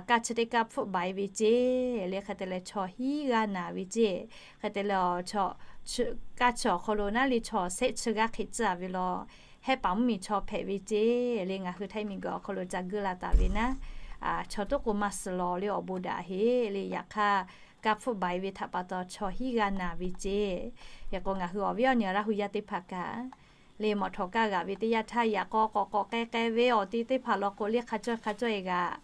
kaˇ chi teˇ kaˇ hpfuhˆ baiˍ ve ceˇ le. Hk'e te leh chaw hiˉ g'aˇ naˍ ve ceˇ. Hk'e te leh kaˇ chi awˬ hk'aw lo naˉ le chaw shehˆ chi g'aˇ hk'e tcuhˉ a ve law, hehˆ paˍ mvuhˇ miˬ chaw hpehꞈ ve ceˇ le. Ngaˬ hui Htaiˇ miˬ guiˬ awˬ hk'aw lo ca guˇ la taˍ ve naˉ, chaw tuˉ k'o maˇ suhˍ law le awˬ bon daꞈ heˆ le. Yaꞈ hk'aˇ kaˇ hpfuhˆ baiˍ ve htaꞈ pa taw chaw hiˉ g'aˇ naˍ ve ceˇ. Hk'e k'o ngaˬ hui awˬ viˉ awˬ nyi Laˇ hu yaˇ teˇ hpaˍ kaꞈ le mawꞈ htawꞈ kaˇ g'aꞈ ve teˇ yanˇ htaˇ yaꞈ k'aw k'awꞈ k'awꞈ k'ai k'ai ve awˬ ti teˇ hpaˍ law k'o le hk'a cawˇ hk'a cawˇ e g'aꞈ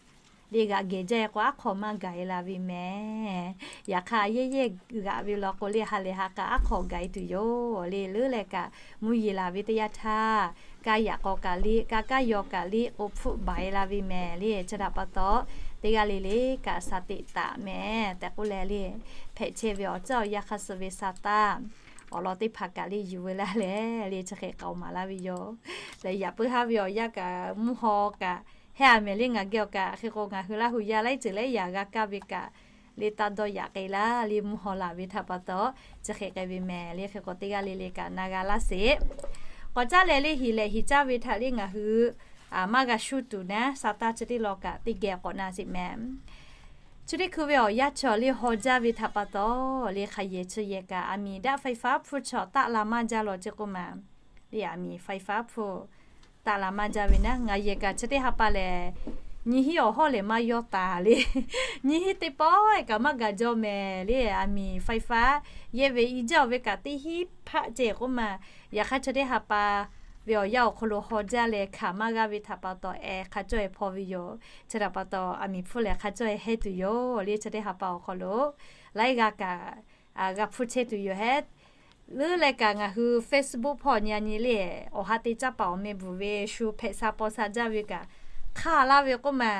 le g'aꞈ geh jaˇ e k'o aˉ hk'aw maˇ gaˬ e la ve mehˍ. Yaꞈ hk'aˇ yehˇ yehˇ g'aꞈ ve law k'o le ha lehˬ ha k'a aˉ hk'aw gaˬ e tuˬ yoˬ le. Leuˉ leh kaꞈ mvuhˇ yeˬ laˬ ve teˇ yanˇ htaˇ kaˇ yaꞈ k'aw kaꞈ le kaˇ kaˇ yaw kaꞈ le k'o hpfuhˆ baiˍ la ve mehˍ le. Chi htaꞈ pa taw teˇ g'aˇ le le kaꞈ shaˍ teꞈ taˍ mehˍ tehꞈ k'oˆ leh le, hpehꞈ chehˇ ve awˬ ceuˬ awˬ yanˇ hk'aˇ suh ve sa taˇ awˬ lawn teˇ hpaˍ kaꞈ le yuˬ ve laˇ leh le chi hk'e k'aoˍ maˍ laˇ ve yoˬ. Leh yaꞈ puiˉ haˉ ve awˬ yanˇ kaꞈ mvuhˇ haw kaꞈ hehˆ a mehˍ le. Ngaˬ geh awˬ kaꞈ hk'e k'o ngaˬ hui Laˇ hu yaˇ laiˉ ceuˬ leh yaꞈ g'a kaˇ ve kaꞈ le taˇ dawˇ yaꞈ k'ai laˇ le mvuhˇ haw laˬ ve htaꞈ pa taw chi hk'e k'ai ve mehˍ le. Hk'e k'o teˇ g'aˇ le le kaꞈ na g'a laˇ sheˍ. K'awꞈ caˉ leh le hiˍ lehꞈ hiˍ caˇ ve htaꞈ le ngaˬ hui maˇ g'a shuˇ tuˬ naˉ sa taˇ chi teˇ law kaꞈ teˇ geh k'awꞈ na sheˍ mehˍ. Chi teˇ hkui ve awˬ yanˇ chaw le haw jaˇ ve htaꞈ pa taw le hk'aˬ yehˬ chi yehˬ kaꞈ aˬ miˍ daꞈ faiˇ faˉ hpfuhˇ chaw taˆ la maˇ jaˇ law ceˇ k'oˆ ma le aˬ miˍ faiˇ faˉ hpfuhˇ taˆ la maˇ jaˇ ve naˉ. Ngaˬ yehˬ kaꞈ chi teˇ ha pa lehˬ nyiˇ hinˉ awˬ hawˉ lehˬ maˇ yawˇ taˍ le. Nyiˇ hinˉ teˇ pawˆ e kaꞈ maˇ gaˬ jaw mehˍ le. Aˬ miˍ faiˇ faˉ yehˇ ve i jaˇ ve kaꞈ teˇ hinˉ hpaˆ ceh k'oˆ ma. Yaꞈ hk'aˇ chi teˇ ha pa ve awˬ yanˇ awˬ hk'aw lo haw jaˇ leh hkanˍ maˇ g'aˇ ve htaꞈ pa taw eh hk'a cawˇ e hpaw ve yoˬ. Chi htaꞈ pa taw aˬ miˍ hpfuhˇ lehˬ hk'a cawˇ e heh tuˬ yoˬ le. Chi teˇ ha pa awˬ hk'aw lo laiˉ g'aˇ kaꞈ g'a hpfuhˇ chehˇ tuˬ yoˬ hehˉ. Leuˉ leh kaꞈ ngaˬ hui Facebook hpawˇ nyi a nyi le awˬ ha te caˇ paˍ awˬ meh bvuhˬ ve shu hpehꞈ sha paw sha jaˇ ve kaꞈ hk'aˬ laˇ ve k'oˆ ma.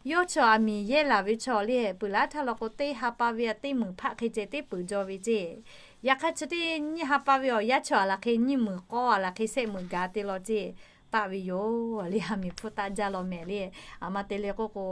Yawˇ chaw aˬ miˍ yehˇ laˬ ve chaw le, peuˬ laˉ htaˇ law k'o, teˇ ha pa ve a teˇ meunˍ hpaˆ hk'e ceh teˇ peuˬ jaw ve ceˇ. Yaꞈ hk'aˇ chi teˇ nyiˇ ha pa ve awˬ yanˇ chaw aˬ laˬ hk'e nyiˇ meunˍ k'awˇ aˬ laˬ hk'e shehˆ meunˍ gaˬ te law ceˇ, taˆ ve yoˬ le. Aˬ miˍ hpfuhˇ taˆ jaˇ law mehˍ le. Aˬ ma te le k'oˆ k'o,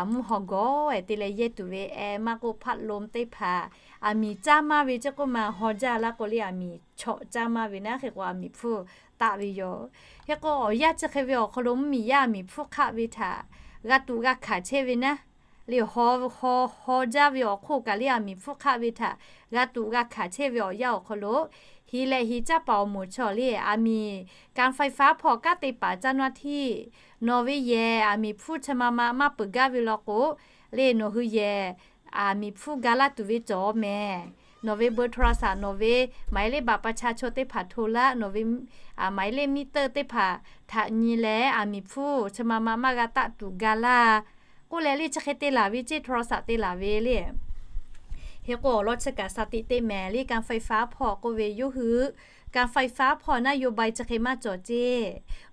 mvuhˇ haw gawˬ-e te leh yehˇ tuˬ ve e maˇ k'oˆ, hpaˆ lo teˇ hpaˍ aˬ miˍ caˇ maˇ ve ceˇ k'oˆ ma, haw jaˇ laˇ k'o le, aˬ miˍ chawꞈ caˇ maˇ ve naˉ hk'e k'o, aˬ miˍ hpfuhˇ taˆ ve yoˬ. Hk'e k'o, awˬ yanˇ chi hk'e ve awˬ hk'aw lo mvuhˇmiˬ yaˇ aˬ miˍ hpfuhˇ hk'aˆ ve htaꞈ g'a tuꞈ g'a hkanˍ chehˇ ve naˉ le. Haw, haw, haw jaˇ ve awˬ hk'oˆ kaꞈ le, aˬ miˍ hpfuhˇ hk'aˆ ve htaꞈ g'a tuꞈ g'a hkanˍ chehˇ ve awˬ yanˇ awˬ hk'aw lo, heˍ leh heˍ caˇ paˍ awˬ moˍ chaw le, aˬ miˍ การไฟฟ้า hpawˇ kanˉ te paˍ เจ้าหน้าที่ nawˬ ve yehˬ aˬ miˍ hpfuhˇ chi ma ma maˇ peuˬ gaˇ ve law k'o le, nawˬ hui yehˬ aˬ miˍ hpfuhˇ ga laˇ tuˬ ve cawˬ mehˍ. Nawˬ ve เบอร์โทรศัพท์ nawˬ ve หมายเลขบัตรประชาชน teˇ hpaˍ hto laˇ, nawˬ ve หมายเลขมิเตอร์ teˇ hpaˍ htaꞈ nyi leh, aˬ miˍ hpfuhˇ chi ma ma maˇ g'a taˆ tuˬ ga laˇ k'oˆ leh le, chi hk'e te laˬ ve ceˇ, โทรศัพท์ te laˬ ve le. Hk'e k'o, awˬ lawn chi kaꞈ สติ te mehˍ le. การไฟฟ้า hpawˇ k'oˆ ve yoˬ hui, การไฟฟ้า hpawˇ นโยบาย chi hk'e maˇ cawˬ ceˇ.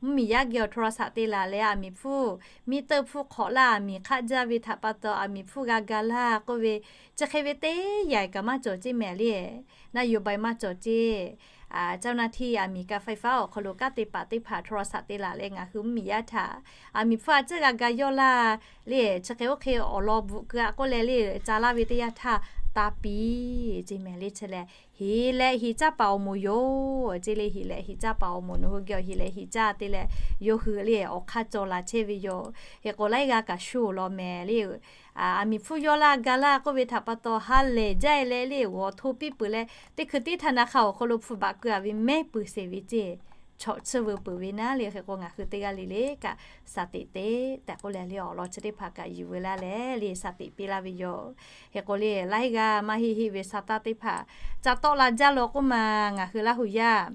Mvuhˇmiˬ yaˇ geh awˬ โทรศัพท์ te laˬ leh, aˬ miˍ hpfuhˇ miꞈ teuˆ hpfuhˇ hk'awꞈ laˇ, aˬ miˍ hk'aˆ jaˇ ve htaꞈ pa taw aˬ miˍ hpfuhˇ g'a ga laˇ k'oˆ ve, chi hk'e ve teˇ yanˇ kaꞈ maˇ cawˬ ceˇ mehˍ le. นโยบาย maˇ cawˬ ceˇ. เจ้าหน้าที่ aˬ miˍ การไฟฟ้า awˬ hk'aw lo kanˉ te paˍ teˇ hpaˍ โทรศัพท์ te laˬ leh, ngaˬ hui mvuhˇmiˬ yaˇ htaꞈ aˬ miˍ hpfuhˇ a ciˉ g'a ga yawˇ laˇ le, chi hk'e oˇ hk'e awˬ lawn bvuhꞈ keu-a k'oˆ leh le, ca laˇ ve teˇ yanˇ htaˇ, taˇ piˇ ceˇ mehˍ le. Chi lehˬ, heˍ leh heˍ caˇ paˍ awˬ moˍ yoˬ ceˇ le. Heˍ leh heˍ caˇ paˍ awˬ moˍ, nawˬ hui geh awˬ heˍ leh heˍ caˇ te leh, yawˇ hui le awˬ hk'aˇ cawˬ laˬ chehˇ ve yoˬ. Hk'e k'o, laiˉ g'aˇ kaꞈ shu law mehˍ le. Aˬ miˍ hpfuhˇ yawˇ laˇ ga laˇ k'oˆ ve htaꞈ pa taw, ha lehˬ jaˇ leh le g'awˬ hto piˇ peuˬ leh, teˇ hkui tiˉ htaˇ na hk'a awˬ hk'aw lo hpu baꞈ keu-a ve mehˉ peuˬ sheˍ ve ceˇ, chawꞈ chiˇ veu peuˬ ve naˉ le. Hk'e k'o, ngaˬ hui teˇ g'aˇ le le kaꞈ สติ te tehꞈ k'oˆ leh le, awˬ lawn chi teˇ hpaˍ kaꞈ yuˬ veu laˇ leh le, สติ piˇ laˇ ve yoˬ. Hk'e k'o le, laiˉ g'aˇ maˇ heˆ heˆ ve sa taˇ teˇ hpaˍ ca tawˆ la jaˇ law k'oˆ ma, ngaˬ hui Laˇ huˍ yaˇ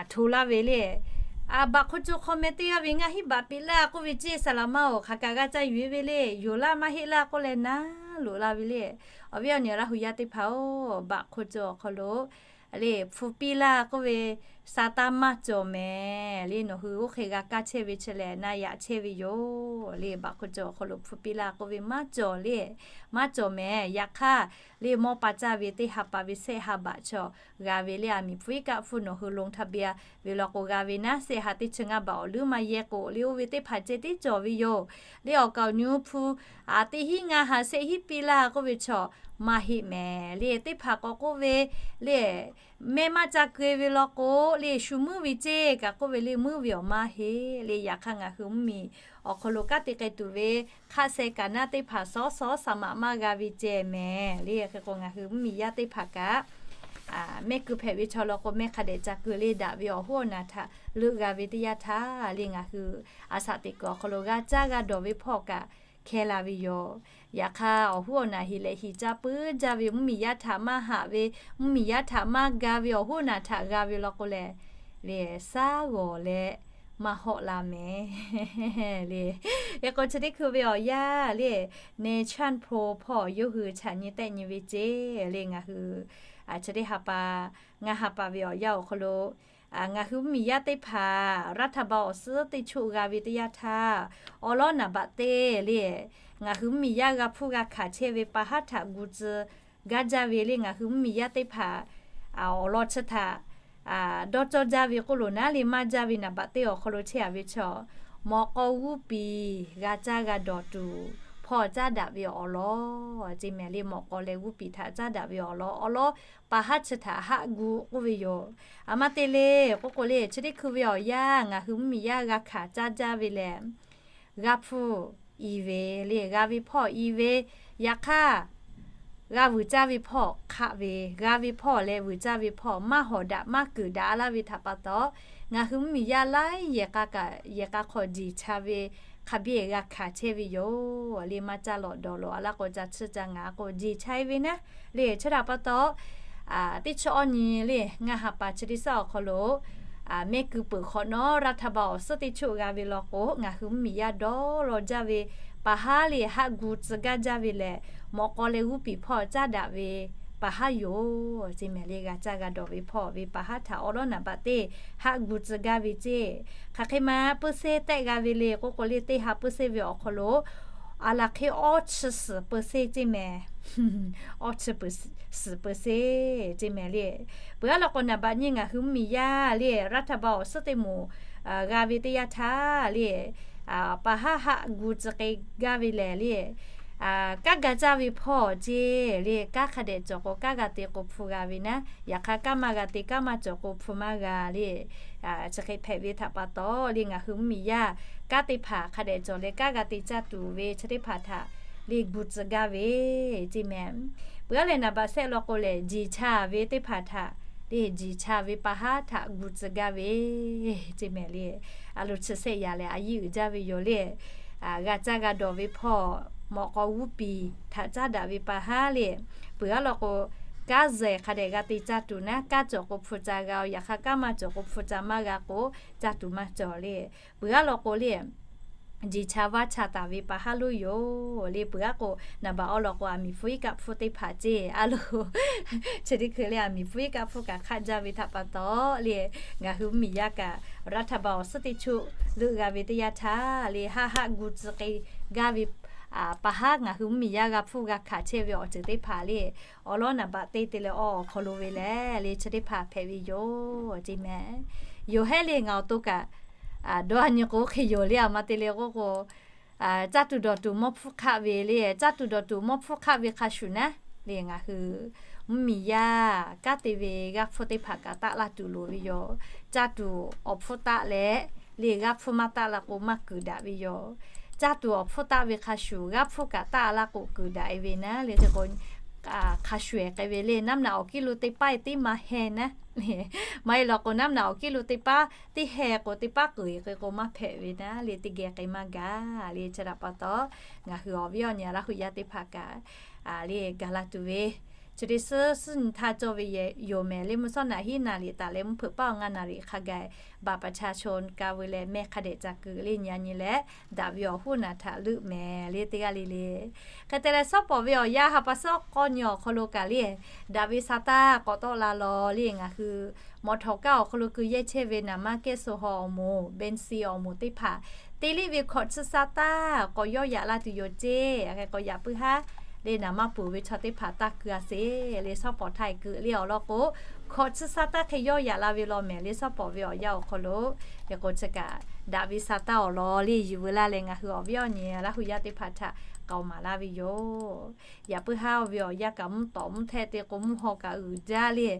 hto laˇ ve le. Baꞈ hk'oˆ co hk'aw meh teˇ g'aˇ ve ngaˇ hinˉ baꞈ piˇ laˇ k'oˆ ve ceˇ, saˍ laˍ maˇ-oˬ, hk'aˬ kaꞈ g'a ca yuˬ-e ve le. Yonˍ laˇ maˇ heˆ laˇ k'oˆ leh naˉ loꞈ la ve le. Awˬ viˉ awˬ nyi Laˇ huˍ yaˇ teˇ hpaˍ-oˬ, baꞈ hk'oˆ co awˬ hk'aw lo le hpu piˇ laˇ k'oˆ ve, sa taˇ maˇ cawˬ mehˍ le. Nawˬ hui oˇ hk'e g'a kaˇ chehˇ ve chi lehˬ, na yaꞈ chehˇ ve yoˬ le. Baꞈ hk'oˆ co awˬ hk'aw lo hpu piˇ laˇ k'oˆ ve maˇ cawˬ le, maˇ cawˬ mehˍ. Yaꞈ hk'aˇ le, mawˇ pa caˇ ve teˇ ha pa ve shehˆ ha baꞈ chaw g'a ve le, aˬ miˍ hpu iˉ kaˆ hpfuhˇ nawˬ hui ลงทะเบียน ve law k'o g'a ve naˉ, shehˆ ha teˇ chi ngaˇ baꞈ awˬ leuˉ maˇ yehˇ k'o le, oˇ ve teˇ hpaˍ ceh tiˉ cawˬ ve yoˬ le. Awˬ kaˍ awˬ nu hpu a teˇ hinˉ ngaˇ ha shehˆ hinˉ piˇ laˇ k'oˆ ve chaw maˇ heˆ mehˍ le. Teˇ hpaˍ k'awꞈ k'oˆ ve le, mehˆ maˇ ca keu ve law k'o le, shu muiˉ ve ceˇ kaꞈ k'oˆ ve le, muiˉ ve awˬ maˇ heˆ le. Yaꞈ hk'aˇ ngaˬ hui mvuhˇmiˬ awˬ hk'aw lo kanˉ te k'ai tuˬ ve hk'aˆ sheh kaꞈ naˉ teˇ hpaˍ sawˉ sawˉ saˍ maꞈ maˇ g'a ve ceh mehˍ le. Hk'e k'o, ngaˬ hui mvuhˇmiˬ yaˇ teˇ hpaˍ kaꞈ mehˆ keu hpehꞈ ve chaw law k'o, mehˆ hk'a dehꞈ ca keu le daꞈ ve awˬ hoˉ awˬ naˬ htaꞈ leuˆ g'a ve teˇ yanˇ htaˇ le, ngaˬ hui a shaꞈ teꞈ kuiˬ awˬ hk'aw lo g'a caˇ g'a dawˬ ve hpawˇ kaꞈ hkeh la ve yoˬ. Yaꞈ hk'aˇ, awˬ hoˉ awˬ naˬ heˍ leh heˍ caˇ puiˉ jaˇ ve mvuhˇmiˬ yaˇ htaꞈ maˇ haꞈ ve, mvuhˇmiˬ yaˇ htaꞈ maˇ ga ve awˬ hoˉ awˬ naˬ htaꞈ g'a ve law k'o lehˬ, le, saˉ g'awˬ leh maˇ hawˆ la mehˍ le. Hk'e k'o, chi teˇ hkui ve awˬ yanˇ le, เนชั่นโพล hpawˇ yawˇ hui chaꞈ nyi tehˆ nyi ve ceˇ le. Ngaˬ hui chi teˇ ha pa, ngaˇ ha pa ve awˬ yanˇ awˬ hk'aw lo ngaˬ hui mvuhˇmiˬ yaˇ teˇ hpaˍ รัฐบาล awˬ suhˉ teˇ choˆ g'a ve teˇ yanˇ htaˇ, awˬ lawˉ naˍ baꞈ te le, ngaˬ hui mvuhˇmiˬ yaˇ g'a hpuˇ g'a hkanˍ chehˇ ve pa haˉ htaꞈ gu tcuh gaˇ jaˇ ve le. Ngaˬ hui mvuhˇmiˬ yaˇ teˇ hpaˍ awˬ lawn chi htaꞈ dawˇ cawˇ jaˇ ve k'oˆ loˬ naˉ le, maˇ jaˇ ve naˍ baꞈ te awˬ hk'aw lo chehˇ-a ve chaw, mawꞈ k'aw g'uˇ piˍ g'a caˇ g'a dawˬ tuˬ hpawˇ caˉ daꞈ ve awˬ lawn ceˇ mehˍ le. Mawꞈ k'aw leh g'uˇ piˍ htaꞈ caˉ daꞈ ve awˬ lawn, awˬ lawn pa haˉ chi htaꞈ haˆ gu k'oˆ ve yoˬ. Aˬ ma te le k'oˆ k'o le, chi teˇ hkui ve awˬ yanˇ ngaˬ hui mvuhˇmiˬ yaˇ g'a hkanˍ caˇ jaˇ ve lehˬ, g'a hpuˇ i ve le, g'a ve hpawˇ i ve, yaꞈ hk'aˇ g'a vuiˬ caˇ ve hpawˇ hk'aˆ ve, g'a ve hpawˇ leh vuiˬ caˇ ve hpawˇ maˇ hawˍ daꞈ maˇ keunˍ daꞈ laˇ ve htaꞈ pa taw, ngaˬ hui mvuhˇmiˬ yaˇ laiˉ yehˬ k'a kaꞈ yehˬ k'a hk'aw jeˬ cha ve hk'a biˇ g'a hkanˍ chehˇ ve yoˬ le. Maˇ caˇ lawꞈ dawˬ lawꞈ a laˇ k'o, ca chiˇ ca ngaˍ k'o, jeˬ cha ve naˉ le. Chi htaꞈ pa taw, teˇ chi awˇ nyi le, ngaˇ ha pa chi teˇ shaˉ awˬ hk'aw lo mehˆ keu peuˬ hk'awꞈ nawˉ รัฐบาล awˬ suhˉ teˇ choˆ g'a ve law k'o, ngaˬ hui mvuhˇmiˬ yaˇ dawˇ law jaˇ ve pa haˉ le, haˆ gu tcuh gaˇ jaˇ ve lehˬ, mawꞈ k'aw leh g'uˇ piˍ hpawˇ caˉ daꞈ ve pa haˉ yoˬ ceˇ mehˍ le. G'a caˇ g'a dawˬ ve hpawˇ ve pa haˉ htaꞈ awˬ lawˉ naˍ baꞈ te haˆ gu tcuh gaˇ ve ceˇ. Hk'aˬ hk'e ma เปอร์เซ็นต์ tehˆ g'a ve le k'oˆ k'o le, teˇ ha เปอร์เซ็นต์ ve awˬ hk'aw lo a laˬ hk'e awˇ chi suhˍ เปอร์เซ็นต์ ceˇ mehˍ. Awˇ chi suhˍ เปอร์เซ็นต์ ceˇ mehˍ le. Peuˬ aˉ law k'o, naˍ baꞈ nyi ngaˬ hui mvuhˇmiˬ yaˇ le, รัฐบาล awˬ suhˉ teˇ moˍ g'a ve teˇ yanˇ htaˇ le, pa haˉ haˆ gu tcuh k'ai gaˇ ve lehˬ le, kanˉ ga caˇ ve hpawˇ ceˇ le, kanˉ hk'a dehꞈ cawˬ k'o kanˉ g'a te k'o hpu g'a ve naˉ, yaꞈ hk'aˇ kanˉ maˇ g'a te, kanˉ maˇ cawˬ k'o hpu maˇ g'a le. Chi hk'e hpehꞈ ve htaꞈ pa taw le, ngaˬ hui mvuhˇmiˬ yaˇ kanˉ teˇ hpaˍ hk'a dehꞈ cawˬ leh kanˉ g'a te caˇ tuˬ ve chi teˇ hpaˍ htaꞈ le gu tcuh gaˇ ve ceˇ mehˍ. Peuˬ aˉ leh naˍ baꞈ shehˆ law k'o lehˬ, jiˬ cha ve teˇ hpaˍ htaꞈ le, jiˬ cha ve pa haˉ htaꞈ gu tcuh gaˇ ve ceˇ mehˍ le. A loˍ chi shehˆ yaꞈ lehˬ a yiˇ uiˍ jaˇ ve yoˬ le. G'a caˇ g'a dawˬ ve hpawˇ mawꞈ k'aw g'uˇ piˍ htaꞈ caˉ daꞈ ve pa haˉ le. Peuˬ aˉ law k'o, kanˉ zehˬ hk'a dehꞈ g'a te caˇ tuˬ naˉ, kanˉ cawˬ k'o hpu ca g'a, yaꞈ hk'aˇ kanˉ maˇ cawˬ k'o hpu ca maˇ g'a k'o, caˇ tuˬ maˇ cawˬ le. Peuˬ aˉ law k'o le, jiˬ cha vaˇ cha taˍ ve pa haˉ loˉ yoˬ le. Peuˬ aˉ k'o, naˍ baꞈ awˬ lawn k'o, aˬ miˍ hpfuhˇ iˉ kaˆ hpfuhˇ teˇ hpaˍ ceˇ a loˍ. Chi teˇ hkui le aˬ miˍ hpfuhˇ iˉ kaˆ hpfuhˇ kaꞈ hk'aˆ jaˇ ve htaꞈ pa taw le, ngaˬ hui mvuhˇmiˬ yaˇ kaꞈ รัฐบาล awˬ suhˉ teˇ choˆ leuˆ g'a ve teˇ yanˇ htaˇ le, haˆ haˆ gu tcuh k'ai gaˇ ve pa haˉ ngaˬ hui mvuhˇmiˬ yaˇ g'a hpfuhˇ g'a hkanˍ chehˇ ve awˬ ceuˬ teˇ hpaˍ le, awˬ lawn naˍ baꞈ te te leh awˬ awˬ hk'aw lo ve lehˬ le, chi teˇ hpaˍ hpehꞈ ve yoˬ ceˇ mehˍ. Yoˬ hehˉ le ngaˬ awˬ to kaꞈ dawˇ a nyi k'o hk'e yoˬ le, aˬ ma te le k'oˆ k'o, caˇ tuˬ dawˬ tuˬ mawˇ hpfuhˇ hk'aˆ ve le, caˇ tuˬ dawˬ tuˬ mawˇ hpfuhˇ hk'aˆ ve hk'a shuˍ naˉ le, ngaˬ hui mvuhˇmiˬ yaˇ kanˉ te ve g'aˇ hpfuhˇ teˇ hpaˍ kaꞈ taˆ laˇ tuˬ loˍ ve yoˬ. Caˇ tuˬ awˬ hpfuhˇ taˆ leh le, g'aˇ hpfuhˇ maˇ taˆ la k'o maˇ kuiˬ daꞈ ve yoˬ. Caˇ tuˬ awˬ hpfuhˇ taˆ ve hk'a shuˍ g'aˇ hpfuhˇ kaꞈ taˆ laˇ k'o kuiˬ daꞈ e ve naˉ le, hk'e k'o hk'a shuˍ ehˍ k'ai ve le, naˉ mnaꞈ awˬ kiˇ lo teˇ paˉ e teˇ maˇ heh naˉ le, maˇ heˆ law k'o naˉ mnaꞈ awˬ kiˇ lo teˇ paˉ teˇ heh k'o teˇ paˉ kuiˬ e k'e k'o maˇ hpehꞈ ve naˉ le, teˇ geh k'ai maˇ gaˬ le. Chi htaꞈ pa taw ngaˬ hui awˬ viˉ awˬ nyi Laˇ huˍ yaˇ teˇ hpaˍ kaꞈ le gaˬ la tuˬ ve chi teˇ suhˉ suhˉ nyi htaˇ cawˇ ve yoˬ mehˍ le. Mvuhˇ shawˉ naꞈ hiˉ naˍ riˍ taˍ leh mvuhˇ hpeuꞈ paˉ awˬ ngaˇ naˍ riˍ hk'a gaˬ บัตรประชาชน ka ve leh meh hk'a dehꞈ ca keu le nyi a nyi leh, daꞈ ve awˬ hoˉ naˬ htaꞈ leuˆ mehˍ le teˇ g'aˇ le le. Hk'e te leh shawˉ pawˍ ve awˬ yanˇ ha pa shawˉ k'awˇ nyi awˬ hk'aw lo kaꞈ le, daꞈ ve sa taˇ k'awꞈ tawˆ la law le. Ngaˬ hui mawꞈ htawˍ kaˇ awˬ hk'aw lo keu yehˇ chehˇ ve naˍ maˇ kehˉ so haw awˬ moˍ, เบนซิน awˬ moˍ teˇ hpaˍ teˇ liˆ ve hkawꞈ chi sa taˇ k'awꞈ yawˇ yaꞈ la tuˬ yoˬ ceˇ. Hk'e k'o yaꞈ puiˉ haˉ le naˍ maˇ peuˬ ve chaw teˇ hpaˍ taˇ keu a sheˍ le, shawˉ pawˍ htaˇ e keu le awˬ lawn k'o, hkawꞈ chi sa taˇ hk'e yawˇ yaꞈ la ve law mehˍ le. Shawˉ pawˍ ve awˬ yanˇ awˬ hk'aw lo hk'e k'o chi kaꞈ daꞈ ve sa taˇ awˬ lawn le yuˬ veu laˇ leh ngaˬ hui awˬ viˉ awˬ nyi Laˇ huˍ yaˇ teˇ hpaˍ htaꞈ k'aoˍ maˍ laˇ ve yoˬ. Yaꞈ puiˉ haˉ ve awˬ yanˇ kaꞈ mvuhˇ tawˍ mvuhˇ htehˆ te k'o mvuhˇ haw kaꞈ uiˍ jaˇ le.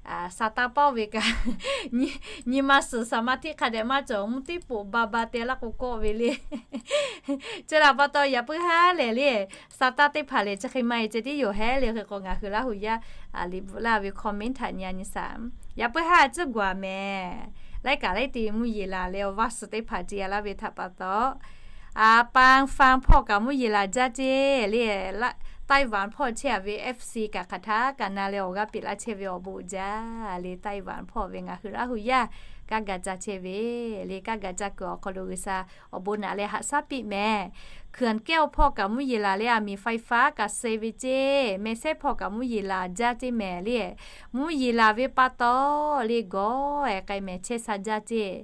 Sa taˇ pawˆ ve kaꞈ nyi ma suhˍ สมาธิ hk'a dehꞈ maˇ cawˬ, mvuhˇ tiˉ poꞈ ba ba te laˇ k'o kawˆ ve le. Chi htaꞈ pa taw yaꞈ puiˉ haˉ lehˬ le, sa taˇ teˇ hpaˍ lehˬ chi hk'e maˇ e ceh tiˉ yoˬ hehˉ le. Hk'e k'o ngaˬ hui Laˇ huˍ yaˇ liꞈ bvuhꞈ laˇ ve comment htaꞈ nyi a nyi saˍ. Yaꞈ puiˉ haˉ a tcuhˉ g'uiˬ mehˍ. Laiˉ kaꞈ laiˉ te mvuhˇ yeˬ laˬ leh awˬ vaˇ suhˍ teˇ hpaˍ ce a laˇ ve htaꞈ pa taw, a ปางฟาง hpawˇ kaꞈ mvuhˇ yeˬ laˬ jaˇ ceˇ le. Taiwan hpawˇ chehˇ a ve FC kaꞈ hk'aˬ htaˇ kaꞈ na leh awˬ g'aˇ piˇ laˇ chehˇ ve awˬ bon jaˇ le. Taiwan hpawˇ ve ngaˬ hui Laˇ huˍ yaˇ kanˉ ga caˇ chehˇ ve le. Kanˉ ga caˇ kuiˬ awˬ hk'aw lo G'uiˬsha awˬ bon naꞈ leh haꞈ shaˉ piˇ mehˍ. Hkui kehˇ awˬ hpawˇ kaꞈ mvuhˇ yeˬ laˬ leh aˬ miˍ ไฟฟ้า kaꞈ suh ve ceˇ. Meh sehˉ hpawˇ kaꞈ mvuhˇ yeˬ laˬ jaˇ ceˇ mehˍ le. Mvuhˇ yeˬ laˬ ve pa taw le gawˬ ehˍ k'ai mehˍ chehˇ sha jaˇ ceˇ.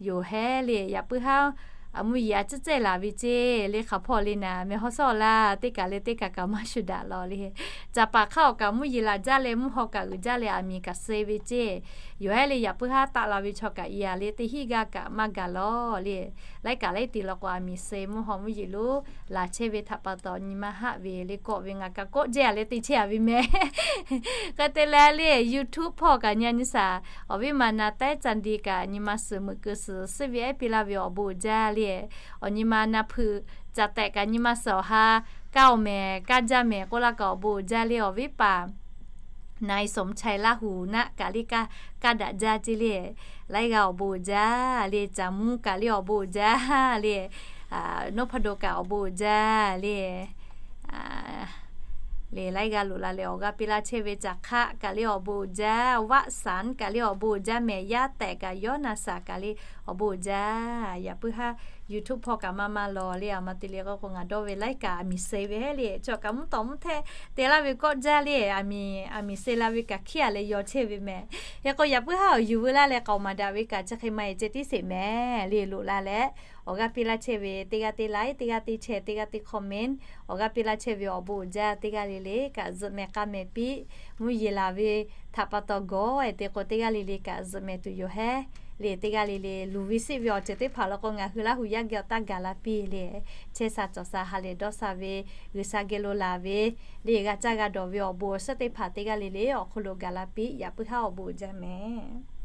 Yoˬ hehˉ le. Yaꞈ puiˉ haˉ mvuhˇ yeˬ a ciˉ cehˇ laˬ ve ceˇ le. Hk'aˬ hpawˇ le naˍ meh hawˉ sawˉ laˇ teˇ kaˬ leh teˇ kaˬ kaꞈ maˇ shuˍ daꞈ law le. Caˍ paˍ hk'aˇ awˬ kaꞈ mvuhˇ yeˬ laˬ jaˇ leh mvuhˇ haw kaꞈ uiˍ jaˇ leh aˬ miˍ kaꞈ suh ve ceˇ. Yoˬ hehˉ le. Yaꞈ puiˉ haˉ taˆ la ve chaw kaꞈ i a le teˇ hinˉ g'aˇ kaꞈ maˇ gaˬ law le. Laiˉ kaꞈ laiˉ te law k'o aˬ miˍ suh mvuhˇ haw mvuhˇ yeˬ lo laˬ chehˇ ve htaꞈ pa taw nyi ma haˆ ve le. Kawˆ ve ngaˬ kaꞈ kawˆ jehˇ a leh te chehˇ a ve mehˍ. Hk'e te leh le YouTube hpawˇ kaꞈ nyi a nyi saˍ. Awˬ viˉ ma na taiˉ ca di kaꞈ nyi ma suhˍ meuꞈ keu suhˍ suhˉ ve ehˉ piˇ laˇ ve awˬ bon uiˍ jaˇ le. Awˬ nyi ma na hpui caˍ tehꞈ kaꞈ nyi ma suhˍ awˬ ha kaˇ awˬ mehˍ kaˇ jaˇ mehˍ k'oˆ laˇ kaꞈ awˬ bon uiˍ jaˇ le. Awˬ viˉ paˍ na i สมชาย Laˇ huˍ naˆ kaꞈ le kaˇ daꞈ jaˇ ceˇ le. Laiˉ g'aˇ awˬ bon uiˍ jaˇ le. Caˍ muˇ kaꞈ le awˬ bon uiˍ jaˇ le. Nawˉ hpa do kaꞈ awˬ bon uiˍ jaˇ le. Le laiˉ g'aˇ loꞈ la leh awˬ g'aˇ piˇ laˇ chehˇ ve Caˍ hk'aˆ kaꞈ le awˬ bon uiˍ jaˇ. Vaˆ saˍnˍ kaꞈ le awˬ bon uiˍ jaˇ mehˍ. Yaˇ tehꞈ kaꞈ Yawˇ naˍ saˍ kaꞈ le awˬ bon uiˍ jaˇ. Yaꞈ puiˉ haˉ YouTube hpawˇ kaꞈ maˇ maˇ law le. Aˬ ma te le k'o ngaˬ dawˇ ve laiˉ kaꞈ aˬ miˍ suh ve hehˉ le. Chaw kaꞈ mvuhˇ tawˍ mvuhˇ htehˆ te laˇ ve kawˆ jaˇ le. Aˬ miˍ aˬ miˍ suh la ve kaꞈ hkiˉ a leh yaw chehˇ ve mehˍ. Hk'e k'o yaꞈ puiˉ haˉ awˬ yuˬ veu laˇ leh k'aoˍ maˍ daꞈ ve kaꞈ chi hk'e maˇ e ceh tiˉ sheˍ mehˍ le. Loꞈ la leh Awˬ g'aˇ piˇ laˇ chehˇ ve teˇ g'aˇ teˇ like, teˇ g'aˇ teˇ share, teˇ g'aˇ teˇ comment, awˬ g'aˇ piˇ laˇ chehˇ ve awˬ bon uiˍ jaˇ teˇ g'aˇ le le kaꞈ zuhꞈ mehˍ k'a mehˍ piˇ. Mvuhˇ yeˬ laˬ ve htaꞈ pa taw gawˬ-e te k'o, teˇ g'aˇ le le kaꞈ zuhꞈ mehˍ tuˬ yoˬ hehˉ le. Teˇ g'aˇ le le luˬ ve siˆ ve awˬ ceuˬ teˇ hpaˍ law k'o, ngaˬ hui Laˇ huˍ yaˇ geh awˬ taˇ gaˬ la piˇ le. Chehˇ sha cawˬ sha ha lehˬ dawˇ sha ve G'uiˬsha geh lo laˬ ve le, g'a caˇ g'a dawˬ ve awˬ bon awˬ shiˍ teˇ hpaˍ teˇ g'aˇ le le awˬ hk'aw lo gaˬ la piˇ. Yaꞈ puiˉ haˉ awˬ bon uiˍ jaˇ mehˍ.